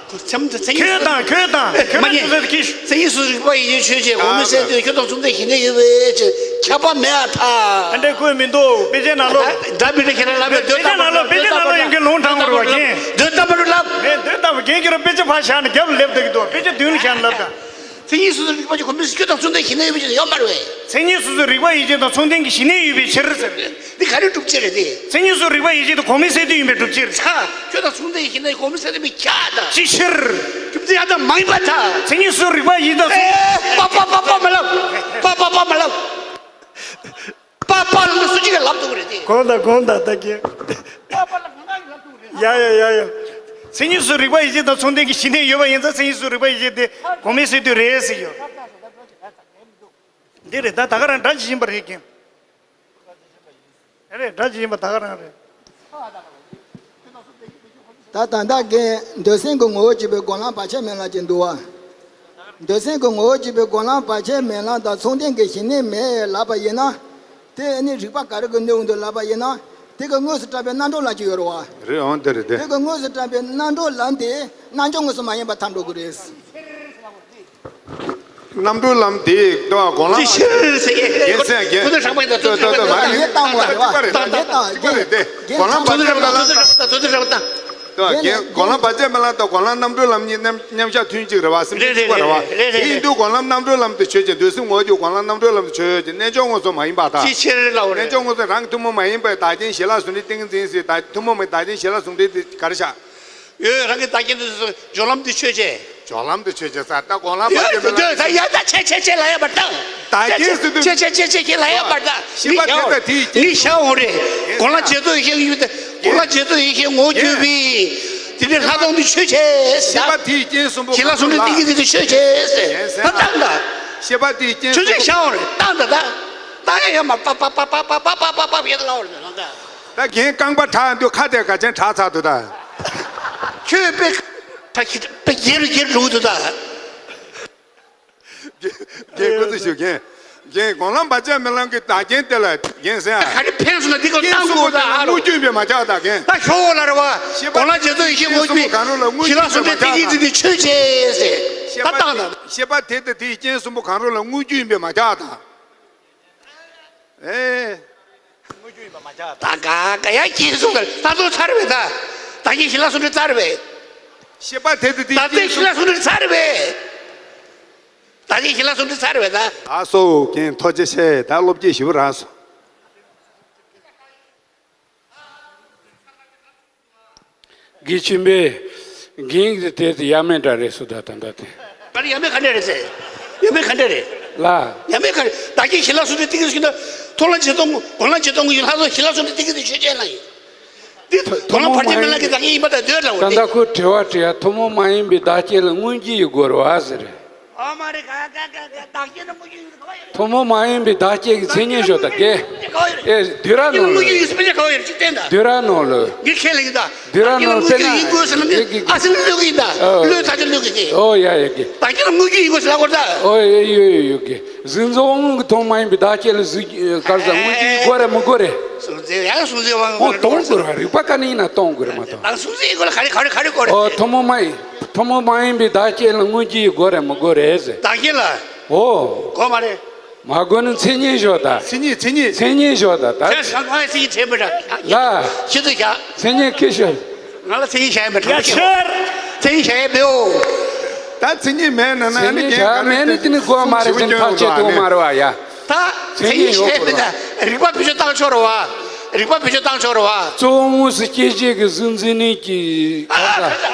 ཁྱོད་དང་ཁྱོད་དང་ཁྱོད་དང་ཁྱོད་དང་ཁྱོད་དང་མཚན་ཉིད་སོ་སོའི་རིག་པ་ཡིད་བྱེད་ཆོས་ཅན། གོང་མའི་སེམས་དེ་ཁྱོད་དང་མཚུངས་ལྡན་ཞི་གནས་ཡོད་པའི་ཕྱིར་ཁྱབ་པ་མེད་པར་ཐལ། ཨ་འདྲས་བཀོད་མི་འདུག་དཔེ་ཆའི་ནང་ལོགས། འདྲ་མི་འདྲ་ཁྱེད་རང་ལབ་པའི་འདོད་དཔེ་ཆའི་ནང་ལོགས་དཔེ་ཆའི་ནང་ལོགས་ཡིན་གྱི་ལུང་དྲངས་པ་རེད་བ། རྒན། འདོད་དམ་པ་རུ་ལབ། མེད་འདོད་དམ་པ་རྒན་ཁྱེད་རང་དཔེ་ཆ་ཕར་བཞག་ནས་རྒྱབ་ལ་སླེབས་བསྡད་ཀྱི་འདུག་དཔེ་ཆ་མདུན་ལ་བཞག་ནས་ལབ་དང་། མཚན་ཉིད་སོ་སོའི་རིག་པ་ཅིག་གོང་མའི་སེམས་ཁྱོད་དང་མཚུངས་ལྡན་ཞི་གནས་ཡོད་པའི་ཕྱིར་ཡོད་མ་རེད་བས། མཚན་ཉིད་སོ་སོའི་རིག་པ་ཡིད་བྱེད་དང་མཚུངས་ལྡན་གྱི་ཞི་གནས་ཡོད་པའི་ཕྱིར་ཟེར། འདི་ག་རེ་སྒྲུབ་བྱེད་རེད་དེ། མཚན་ཉིད་སོ་སོའི་རིག་པ་ཡིད་བྱེད་དང་གོང་མའི་སེམས་དེ་ཡིན་པའི་སྒྲུབ་བྱེད་རེད། ཁྱོད་དང་མཚུངས་ལྡན་ཞི་གནས་གོང་མའི་སེམས་དེ་མི་ཁྱབ་དང་། ཅི་ཕྱིར། རྒྱུ་མཚན་ཡང་དག་མ་ཡིན་པར་ཐལ། མཚན་ཉིད་སོ་སོའི་རིག་པ་ཡིད་དང་མཚུངས། ཨེ། པ་པ་པ་པ་མ་ལབ། པ་པ་པ་མ་ལབ། པ་པ་ལ་སུ་གཅིག་གིས་ལབ་ཐུབ་ཀྱི་རེད་དེ། གོང་དང་གོང་དང་ད་གིན། པ་པ་ལ་ང་རང་གིས་ལབ་ཐུབ་ཀྱི་རེད། ཡ་ཡ་ཡ་ཡ། མཚན་ཉིད་སུ་རིག་པ་ཡིད་བྱེད་དང་མཚུངས་ལྡན་གྱི་ཞི་གནས་ཡོད་པ་ཡིན་ཙང་མཚན་ཉིད་སུ་རིག་པ་ཡིད་བྱེད་དེ་གོང་མའི་སྲོལ་དུ་རེད་ཟེར་ཡོད། འདི་རེད། ད་ད་ག་རང་སྒྲ་ཇི་བཞིན་པ་རེད་ཀྱང་། རེད། སྒྲ་ཇི་བཞིན་པ་ད་ག་རང་རེད། ད་ད་ལྟ་གི་འདོད་སེམས་ཀྱི་ངོ་བོ་གཅིག་པའི་སྒོམ་ལམ་བར་ཆད་མེད་ལམ་གཅིག་འདུག་བ། འདོད་སེམས་ཀྱི་ངོ་བོ་གཅིག་པའི་སྒོམ་ལམ་བར་ཆད་མེད་ལམ་དང་མཚུངས་ལྡན་གྱི་ཞི་གནས་མེད་ལབ་པ་ཡིན་ན། དེ་ནི་རིགས་པ་ག་རེ་གི་གནས་འདུག་ལབ་པ་ཡིན་ན། དེ་གི་དངོས་སུ་གྲུབ་པའི་རྣམ་གྲོལ་ལམ་གཅིག་ཡོད་རེད་བ། རེད་འོང་། དེ་རེད་དེ། དེ་གི་དངོས་སུ་གྲུབ་པའི་རྣམ་གྲོལ་ལམ་དེ་རྣལ་འབྱོར་དངོས་སུ་མ་ཡིན་པར་ཐལ་འགྲོ་གི་རེད། རྣམ་གྲོལ་ལམ་དེ་ལྟ་བ་སྒོམ་ལམ། ཅི་ཕྱིར་ཟེར་ཡས། རྒྱལ་སྲས་རྒྱལ། ཁོ་ཚོ་ཧྲག་པ་ཡིན་ད། ཁོ་ཚོ་ཁོ་ཚོ་ཧྲག་པ་ཡིན་ད། མ་རེད། ཡས་བཏང་བ་རེད་བ། ད་ཡས་བཏང་། གཅིག་པ་རེད་དེ། སྒོམ་ལམ་བར་ཆད་མེད་ལམ་དང་། ཁོ་ཚོ་ཧྲག་པ་ད། ཁོ་ཚོ་ཧྲག་པ་ད། ད་རྒན། སྒོམ་ལམ་བར་ཆད་མེད་ལམ་དང་སྒོམ་ལམ་རྣམ་གྲོལ་ལམ་གཉིས་མཉམ་མཉམ་གཞག་ཐུན་གཅིག་རེད་བ། སེམས་ཅན་གཅིག་པ་རེད་བ། རེད་རེད། དེ་ཡིན་དུས་སྒོམ་ལམ་རྣམ་གྲོལ་ལམ་དུ་ཆོས་ཅན། འདོད་སེམས་ངོ་བོ་སྒོམ་ལམ་རྣམ་གྲོལ་ལམ་དུ་ཆོས་ཅན། རྣལ་འབྱོར་དངོས་སུ་མ་ཡིན་པར་ཐལ། ཅི་ཕྱིར་ལབ་པ་རེད། རྣལ་འབྱོར་དངོས་སུ་རང་གི་ཐུན་མོང་མ་ཡིན་པའི་བདག་རྐྱེན་གཞན་ལ་ཟུང་འབྲེལ་ཏིང་འཛིན་ཟེར། ད་ཐུན་མོང་མ་ཡིན་བདག་རྐྱེན་གཞན་ལ་ཟུང་འབྲེལ་དེ་ག་རེ་བཞག་ཡོད། རང་གི་བདག་རྐྱེན་དུ་སྦྱོར་ལམ་དུ་ཆོས་ཅན། སྦྱོར་ལམ་དུ་ཆོས་ཅན་ཟེར། ད་སྒོམ་ལམ་བར་ཆད་མེད་ལམ། ད་ཡ་ད་ཆེ་ཆེ་ཆེ་ལབ་ཡ་མ་བཏང་། བདག་རྐྱེན་ཟེར་དུས། ཆེ་ཆེ་ཆེ་ཆེ་ཆེ་ལབ་ཡ་མ་བཏང་། ཤེས་པ་དེ་དང་དེའི་རྐྱེན། ངས་བཞག་འོང་རེད། སྒོམ་ལམ་རྗེས་ཐོབ་ཡེ་ཤེས་ཡོད་དེ། སྒོམ་ལམ་རྗེས་ཐོབ་ཡེ་ཤེས་ངོ་བོ་གྱུར་པའི། དེ་ནི་ལྷག་མཐོང་དུ་ཆོས་ཅན་ཟེར། ཤེས་པ་དེའི་རྐྱེན་གསུམ་པོ་གང་རུང་ལ། ཞི་ལྷག་ཟུང་འབྲེལ་ཏིང་འཛིན་དུ་ཆོས་ཅན་ཟེར། ད་བཏང་ད། ཤེས་པ་དེའི་རྐྱེན་གསུམ་པོ། ཆོས་ཅན་བཞག་འོང་རེད། བཏང་ད་ད། བཏང་ཡ་ཡོད་མ། པ་པ་པ་ཡ་ད་ལབ་འོང་རེད་ད། ད་རྒན་རྐང་པ་བྲག་འདུག་ཁ་དེ་ག་ཅན་བྲག་ཚར་འདུག་ད། ཁྱོད་དཔེ་ད་ཁྱི་དཔེ་རྒྱལ་རུ་རྒྱལ་འགྲོ་གི་འདུག་ད། རྒན་ཁོ་ཚོ་ཞུ་རྒན། རྒན་སྒོམ་ལམ་བར་ཆད་མེད་ལམ་གྱི་བདག་རྐྱེན་དེ་ལ་རྒན་ཟེར་ཡ། ག་རེ་ཕན་སོང་ན་འདི་ག་རྐྱེན་བཏང་གསུམ་པོ་དགོས་ད། དེ་ལ་ཨ་རོ། དངོས་རྒྱུ་ཡིན་པས་མ་ཁྱབ་ད་རྒན། ད་ཤོག་ལ་རེ་བ། ཤེས་པ། སྒོམ་ལམ་རྗེས་ཐོབ་ཡེ་ཤེས་ངོ་བོ་གྱུར་པའི་ཞི་ལྷག་ཟུང་འབྲེལ་ཏིང་འཛིན་དུ་ཆོས་ཅན་ཟེར། ད་བཏང་ད། ཤེས་པ་དེ་དང་དེའི་རྐྱེན་གསུམ་པོ་གང་རུང་ལ་དངོས་རྒྱུ་ཡིན་པས་མ་ཁྱབ་ད། ཨེ། དངོས་རྒྱུ་ཡིན་པ་མ་ཁྱབ་ད། ད་ག་ག་ཡ་སྐྱེས་སོང་། ད་ད་ཚོ་ཚར་བས་ད། ད་གིན་ཞི་ལྷག་ཟུང་འབྲེལ་ཚར་བས། ཤེས་པ་དེ་དང་དེའི། ད་ལྟའི་ཞི་ལྷག་ཟུང་འབྲེལ་ཚར་བས། ད་གིན་ཞི་ལྷག་ཟུང་འབྲེལ་ཚར་བས་ད། ཨ་སོ་རྒན་ཐུགས་རྗེ་ཆེ། ད་སློབ་དཔྱོད་ཞིབ་རགས་སོང་། དགེ་ཆེན་པོས། རྒན་གྱི་དེ་དེ་ཡ་མེད་འདྲ་རེད་སུ་ད་ད་ད་དེ། ཨ་ནི་ཡ་མེད་ག་འདྲ་རེད་ཟེར། ཡ་མེད་ག་འདྲ་རེད། ལ། ཡ་མེད་ག་རེད། ད་གིན་ཞི་ལྷག་ཟུང་འབྲེལ་ཏིང་འཛིན་ཟེར་གྱི་འདུག་མཐོང་ལམ་རྗེས་ཐོབ་ངོ་། སྒོམ་ལམ་རྗེས་ཐོབ་ངོ་བོ་ཡི་ལྷག་མཐོང་ཞི་ལྷག་ཟུང་འབྲེལ་ཏིང་འཛིན་ཅན་ལ་ཡིན། འདི་ཐོ་ཐོ་མོ་མ་ཡིན་པའི་བདག་རྐྱེན་ཡིན་པ་དང་ཟློས་ལ་འོ་དེ། ད་ལྟ་ཁོས་དྲི་བ་དྲི་ཡ། ཐོ་མོ་མ་ཡིན་པའི་བདག་རྐྱེན་ལ་དངོས་རྒྱུ་ཡིས་གོ་རུང་བ་ཟེར། ཨ་མ་རེད། ག་ག་ག་ག་བདག་རྐྱེན་ལ་དངོས་རྒྱུ་ཡིན་གོ་ཡོད། ཐོ་མོ་མ་ཡིན་པའི་བདག་རྐྱེན་གྱི་མཚན་ཉིད་ཞོག་ད་རྒན། ཨེ་སྡུད་ར་ནོ་ལོ། སྡུད་ར་ནོ་ལོ། སྡུད་ར་ནོ་ལོ། ཨོ་ཡ་ཡ་གི། ཨོ་ཡ་ཡ་གི། བདག་རྐྱེན་ལ་དངོས་རྒྱུ་ཡིན་གོ་ཟེར་ན་ཨ་སེ་ལ་ལོས་གི་ཡིན་ད། ཨོ། ལོས་ཐག་ཆོད་ལོས་གི་གི། ཨོ་ཡ་ཡ་གི། བདག་རྐྱེན་ལ་དངོས་རྒྱུ་ཡིན་གོ་ཟེར་ལ་གོ་ད། ཨོ་ཡ་ཡོད་ཡོད་ཡོད་གི། གཟུགས་འཛིན་དབང་ངོ་གི་ཐོག་མ་ཡིན་པའི་བདག་རྐྱེན་ལ་གཟུགས་ག་རེ་ཟ། དངོས་རྒྱུ་ཡིན་གོ་རེད་མི་གོ་རེད། གཟུགས་འཛིན་ཡང་གཟུགས་འཛིན་དབང་ངོ་ཨོ་གཏོང་དགོས་རེད། རིགས་པ་ག་ནས་ཡིན་ན་གཏོང་དགོས་རེད་མ་གཏོང་། ད་གཟུགས་འཛིན་ཡིན་གོ་ལ་ག་རེ་ག་རེ་གོ་རེད། ཨོ་ཐོ་མོ་མ་ཡིན། ཐོ་མོ་མ་ཡིན་པའི་བདག་རྐྱེན་ལ་དངོས་རྒྱུ་ཡིན་གོ་རེད་མི་གོ་རེད་ཟེར། བདག་རྐྱེན་ལ། ཨོ། གོ་མ་རེད། མ་གོ་ནི་མཚན་ཉིད་ཞོག་ད། མཚན་ཉིད་མཚན་ཉིད། མཚན་ཉིད་ཞོག་ད་ད། ཁྱེད་ང་ཡི་མཚན་ཉིད་དྲན་མི་འདྲ། ལ། ཤི་དུ་བཞག་མཚན་ཉིད་ཁྱི་ཤོད། ང་ལ་མཚན་ཉིད་བཞག་ཡ་མི་འདྲ། ཡ་ཁྱེད། མཚན་ཉིད་བཞག་ཡ་མེད་འོ། ད་མཚན་ཉིད་མེད་ན་ན་མཚན་ཉིད་བཞག་མེད་ནི་དེ་ནི་གོ་མ་རེད་ཟེར་ཐག་ཆོད་དུ་མ་རེད་བ་ཡ། ད་མཚན་ཉིད་ཡོད་དགོས་རེད་བ། རིགས་པ་བེད་སྤྱོད་བཏང་ཆོག་རེད་བ། རིགས་པ་བེད་སྤྱོད་བཏང་ཆོག་རེད་བ། གཙོ་བོ་དངོས་སུ་སྐྱེད་བྱེད་ཀྱི་གཟུགས་འཛིན་ནི་གི་ག་ས།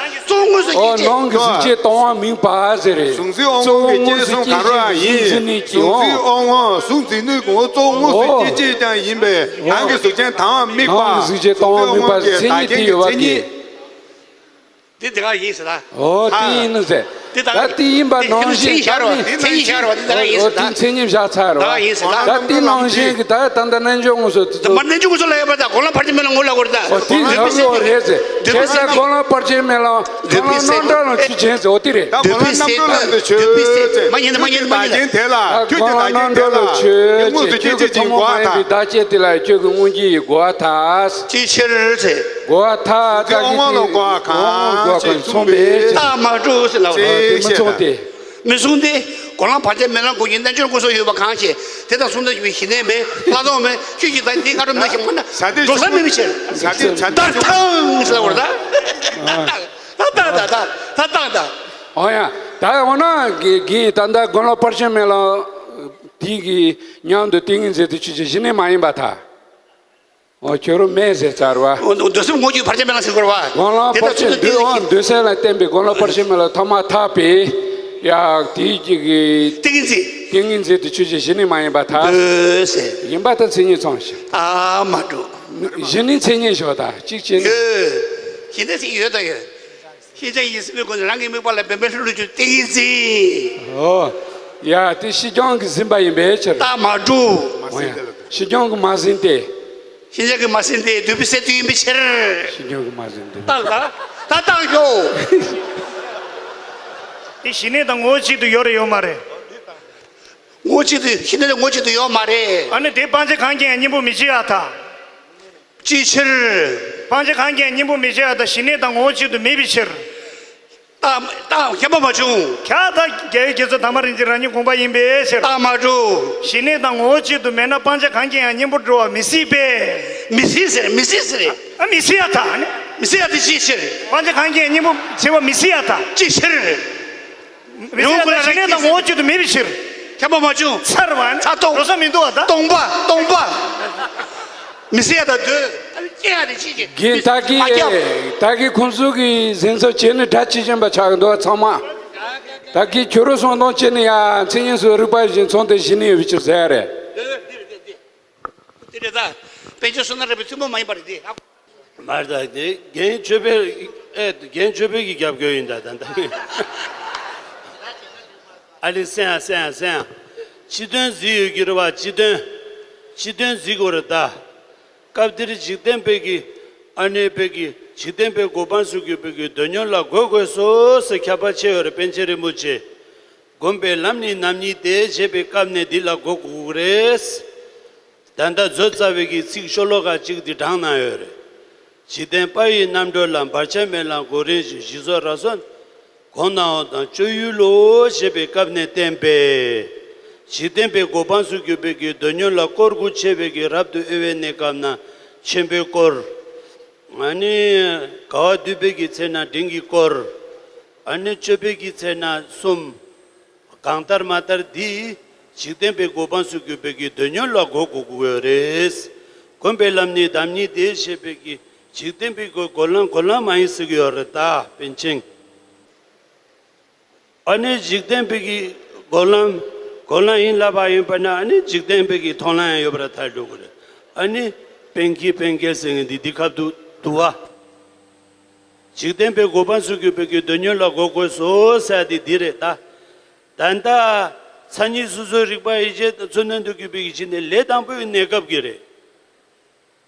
གཙོ་བོ་དངོས་སུ་ཨོ་སྐྱེད་བྱེད། ནང་གི་གཟུགས་བྱད་གཏོང་བ་དམིགས་པ་ཟེར་རེད། གཟུགས་འཛིན་དབང་ངོ་གི་རྐྱེན་གསུམ་གང་རུང་ཡང་ཡིན། གཟུགས་འཛིན་ནི་གི་གཟུགས་འཛིན་ཨོ། དབང་ངོ་གཟུགས་འཛིན་ནི་གི་ངོ་གཙོ་བོ་དངོས་སུ་སྐྱེད་བྱེད་ཀྱང་ཡིན་པས་ནང་གི་གཟུགས་ཅན་དང་དམིགས་པ། ནང་གི་གཟུགས་བྱད་གཏོང་བ་དམིགས་པ་ཟེར་མཚན་ཉིད་དེ་ཡོད་པ་གི། དེ་དེ་ག་ཡིན་ཟེར་ད། ཨོ་དེ་ཡིན་ནོ་ཟེར། དེ་ད་ད་དེ་ཡིན་པ་ནང་བཞིན་མཚན་ཉིད་བཞག་རོགས། མཚན་ཉིད་བཞག་རོགས། དེ་ད་ཡིན་ཟེར་ད། ཨོ་དེ་མཚན་ཉིད་བཞག་ཚར་རོགས། ད་ཡིན་ཟེར་ད། ད་དེ་ནང་བཞིན་གྱི་ད་ད་ལྟ་རྣལ་འབྱོར་དངོས་སུ་དེ་ཚོ། མ་རྣལ་འབྱོར་དངོས་སུ་ལ་ཡོད་པ་ད་སྒོམ་ལམ་བར་ཆད་མེད་ལམ་ངོ་ལ་གོ་རེད་ད། ཨོ་དེ་འདོད་པའི་སེམས་རེད་ཟེར། འདོད་པའི་སེམས། སྒོམ་ལམ་བར་ཆད་མེད་ལམ་སྒོམ་ལམ་རྣམ་གྲོལ་ལ་ཆོས་ཅན་ཟེར། ཨོ་དེ་རེད། ད་སྒོམ་ལམ་རྣམ་གྲོལ་ལམ་དུ་ཆོས་ཅན། མ་ཉན་མ་ཉན་མ་ཉན། བདག་རྐྱེན་དེ་ལ་ཁྱོད་ཀྱི་བདག་རྐྱེན་དེ་ལ་ཁྱོད་དངོས་སུ་སྐྱེད་བྱེད་ཅིང་གོ་བ་དང་། ཐོག་མ་མ་ཡིན་པའི་བདག་རྐྱེན་དེ་ལ་ཁྱོད་ཀྱི་དངོས་རྒྱུ་ཡིས་གོ་བ་ཐལ། ཅིའི་ཕྱིར་ཚེ། གོ་བ་ཐལ། དེ་དབང་ལ་གོ་བ་གང་ཞིག་མཚུངས་པས། རྟགས་མ་གྲུབ་ཟེར་ལ། ཨོ་དེ་མི་མཚུངས་ཏེ། མི་མཚུངས་ཏེ། སྒོམ་ལམ་བར་ཆད་མེད་ལམ་སྒོམ་རྒྱུ་རྣལ་འབྱོར་དངོས་སུ་ཡོད་པ་གང་ཞིག་དེ་དང་མཚུངས་ལྡན་ཞི་གནས་མེད་ལྷག་མཐོང་མེད་ཆོས་ཅན་དང་དེ་ག་རུ་མེད་ཞིང་མ་ན་འགྲོ་ས་མེད་པའི་ཕྱིར། ད་ཐང་ཟེར་ལ་བར་ད། ད་ད་ད་ད་ད་ད་ད། ཨོ་ཡ། ད་འོ་ན་གི་གི་ད་ལྟ་སྒོམ་ལམ་བར་ཆད་མེད་ལམ་དེ་གི་མཉམ་དུ་ཏིང་ངེ་འཛིན་དེ་ཆོས་ཅན་ཞི་གནས་མ་ཡིན་པར་ཐལ། ཨོ་ཁྱོད་རང་མེད་ཟེར་ཚར་བ། འོ་འདོད་སེམས་དངོས་རྒྱུ་བར་ཆད་མེད་ལམ་ཟེར་དགོས་རེད་བ། སྒོམ་ལམ་བར་ཆད་འདོད་འོ་འདོད་སེམས་ལ་བརྟེན་པའི་སྒོམ་ལམ་བར་ཆད་མེད་ལམ་ཐ་མ་ཐག་པའི་ཡ་དེའི་གི་གི་ཏིང་ངེ་འཛིན། ཏིང་ངེ་འཛིན་དེ་ཆོས་ཅན་ཞི་གནས་མ་ཡིན་པར་ཐལ། འདོད་སེམས། ཡིན་པར་ཐལ། མཚན་ཉིད་ཚང་ཞིང་། ཨ་མ་འགྲོ། ཞི་གནས་མཚན་ཉིད་ཞོག་ད་གཅིག་བྱས་ནས། ཡོད། ཞི་གནས་མཚན་ཉིད་ཡོད་ད་ཡོད། ཤེས་བྱ་ཡིས་ཟིན་པའི་སྒོ་ནས་རང་གི་དམིགས་པ་ལ་འབད་མེད་ལྷུན་གྲུབ་ཀྱི་ཏིང་ངེ་འཛིན། ཨོ། ཡ་དེ་ཕྱི་རྐྱང་གིས་ཟིན་པ་ཡིན་པའི་ཕྱིར། རྟགས་མ་གྲུབ། འོ་ཡ། ཕྱི་རྐྱང་གིས་མ་ཟིན་ཏེ། ཤེས་བྱ་གིས་མ་ཟིན་ཏེ་འདུས་པའི་སེལ་འདུས་ཡིན་པའི་ཕྱིར། ཕྱི་རྐྱང་གིས་མ་ཟིན་ཏེ། རྟགས་ད་ད་རྟགས་ཤོག་དེ་ཞི་གནས་དང་ངོ་བོ་གཅིག་ཏུ་ཡོད་རེད་ཡོད་མ་རེད། ངོ་བོ་གཅིག་ཏུ་ཤེས་ནས་ངོ་བོ་གཅིག་ཏུ་ཡོད་མ་རེད། ཨ་ནི་དེ་སྤང་བྱ་གང་གིས་ཡང་སྙིང་པོ་མི་བྱེད་ཡ་ད། ཅིའི་ཕྱིར། སྤང་བྱ་གང་གིས་ཡང་སྙིང་པོ་མི་བྱེད་ཡ་ད་ཞི་གནས་དང་ངོ་བོ་གཅིག་ཏུ་མེད་པའི་ཕྱིར། རྟགས་རྟགས་ཁྱད་པར་མ་བྱུང་། ཁྱད་ད་རྒྱལ་བའི་རྒྱལ་མཚན་དར་མ་རིན་ཆེན་རང་ཉིད་དགོངས་པ་ཡིན་པའི་ཕྱིར། རྟགས་མ་གྲུབ། ཞི་གནས་དང་ངོ་བོ་གཅིག་ཏུ་མེད་ན་སྤང་བྱ་གང་གིས་ཡང་སྙིང་པོར་འགྲོ་བ་མི་སྲིད་པས། མི་སྲིད་ཟེར་མི་སྲིད་ཟེར། ཨ་མི་སྲིད་ཡ་ད་ནི། མི་སྲིད་ཡ་དེ་ཅིའི་ཕྱིར། སྤང་བྱ་གང་གིས་ཡང་སྙིང་པོ་བྱེད་པ་མི་སྲིད་ཡ་ད། ཅིའི་ཕྱིར། མི་སྲིད་ཡ་ད་ཞི་གནས་དང་ངོ་བོ་གཅིག་ཏུ་མེད་པའི་ཕྱིར། ཁྱད་པར་མ་བྱུང་། ཚར་བ་ནི། ཚར་སྟོང་། འགྲོ་ས་མི་འདུག་བ་ད། སྟོང་པ་སྟོང་པ། མི་སྲིད་ཡ་ད་འདོད། ཨ་ནི་སྐྱེ་ཡ་རེ་ཅིའི་ཕྱིར། རྒན་ད་གི་མ་སྐྱེ་བ། ད་གི་ཁོང་ཚོ་གི་གཟན་ཚོ་བྱས་ནས་སྒྲ་ཇི་བཞིན་པ་ཆགས་འདུག་ཚང་མ། ད་གི་ཁྱོད་རང་སོང་དང་བྱས་ནས་ཡ་མཚན་ཉིད་སུ་རིག་པ་བཞིན་མཚོན་ཏེ་ཞི་གནས་ཡོད་པའི་ཕྱིར་ཟེར་ཡ་རེད། འདི་རེད་ད། དཔལ་འབྱོར་བསོད་ནམས་རས་པའི་ཐུན་མོང་མ་ཡིན་པ་རེད་དེ། མར་ད་དེ་རྒན་ཆོས་འཕེལ། ཨེ་རྒན་ཆོས་འཕེལ་གྱི་རྒྱབ་སྐྱོར་ཡིན་ད་ད་ད། ཨ་ལི་སེང་ཨ་སེང་ཨ་སེང་ཨ། སྤྱི་དོན་གཟིགས་ཡོད་ཀྱི་རེད་བ། སྤྱི་དོན། སྤྱི་དོན་གཟིགས་དགོས་རེད་ད། སྐབས་འདིར་འཇིག་རྟེན་པའི་གི་ཨ་ནེ་པའི་གི་འཇིག་རྟེན་པའི་གོ་འཕང་སུ་གྱུར་པའི་གི་འདོད་ཉོན་ལ་གོ་དགོས་སོ་ཟེར་ཁྱབ་པ་ཆེ་ཡོད་རེད། པཎ་ཆེན་རིན་པོ་ཆེ། སྒོམ་པའི་ལམ་ནི་ནམ་ཉིད་དེ་ཞེས་པའི་སྐབས་ནས་འདི་ལ་གོ་དགོས་རེད། ད་ལྟ་མཛོད་རྩ་བའི་གི་ཚིག་ཤོ་ལོ་ཀ་གཅིག་འདི་དྲངས་གནང་ཡོད་རེད། འཇིག་རྟེན་པ་ཡི་རྣམ་གྲོལ་ལ། བར་ཆད་མེད་ལམ་གོ་རིམ་བཞིན། ཞི་སོགས་ར་སོགས་གོང་ན་འོག་དང་སྤྱོད་ཡུལ་ལོ་ཞེས་པའི་སྐབས་ནས་བསྟན་པས། འཇིག་རྟེན་པའི་གོ་འཕང་སུ་གྱུར་པའི་གི་འདོད་ཉོན་ལ་དཀོར་དགུ་ཆེ་བའི་གི་རབ་ཏུ་དབྱེ་བའི་གནས་སྐབས་ན་ཆེན་པོའི་དཀོར། ཨ་ནི་དགའ་བ་འདུས་པའི་གི་ཚེ་ན་འབྲིང་གི་དཀོར། ཨ་ནི་སྤྱོད་པའི་གི་ཚེ་ན་གསུམ། གང་ལྟར་མ་ལྟར་འདི་འཇིག་རྟེན་པའི་གོ་འཕང་སུ་གྱུར་པའི་གི་འདོད་ཉོན་ལ་གོ་དགོས་ཀྱི་ཡོད་རེད། སྒོམ་པའི་ལམ་ནི་ནམ་ཉིད་དེ་ཞེས་པའི་གི་འཇིག་རྟེན་པའི་གི་སྒོམ་ལམ་སྒོམ་ལམ་མ་ཡིན་ཟེར་གྱི་ཡོད་རེད་ད་པཎ་ཆེན། ཨ་ནི་འཇིག་རྟེན་པའི་གི་སྒོམ་ལམ་སྒོམ་ལམ་ཡིན་ལབ་པ་ཡིན་པ་ན་ཨ་ནི་འཇིག་རྟེན་པའི་གི་མཐོང་ལམ་ཡང་ཡོད་པར་ཐལ་འགྲོ་གི་རེད། ཨ་ནི་པཎ་ཀི་པཎ་ཀེ་ཟེར་མཁན་འདི་འདི་ཁབ་ཏུ་འདུག་བ། འཇིག་རྟེན་པའི་གོ་འཕང་སུ་གྱུར་པའི་གི་འདོད་ཉོན་ལ་གོ་དགོས་སོ་ཟེར་ཡ་དེ་འདི་རེད་ད། ད་ལྟ་མཚན་ཉིད་སོ་སོའི་རིག་པ་ཡིད་བྱེད་དང་ཚུལ་གནས་དུ་གྱུར་པའི་གི་ཕྱི་ནས་ལས་དང་པོའི་གནས་སྐབས་ཀྱི་རེད།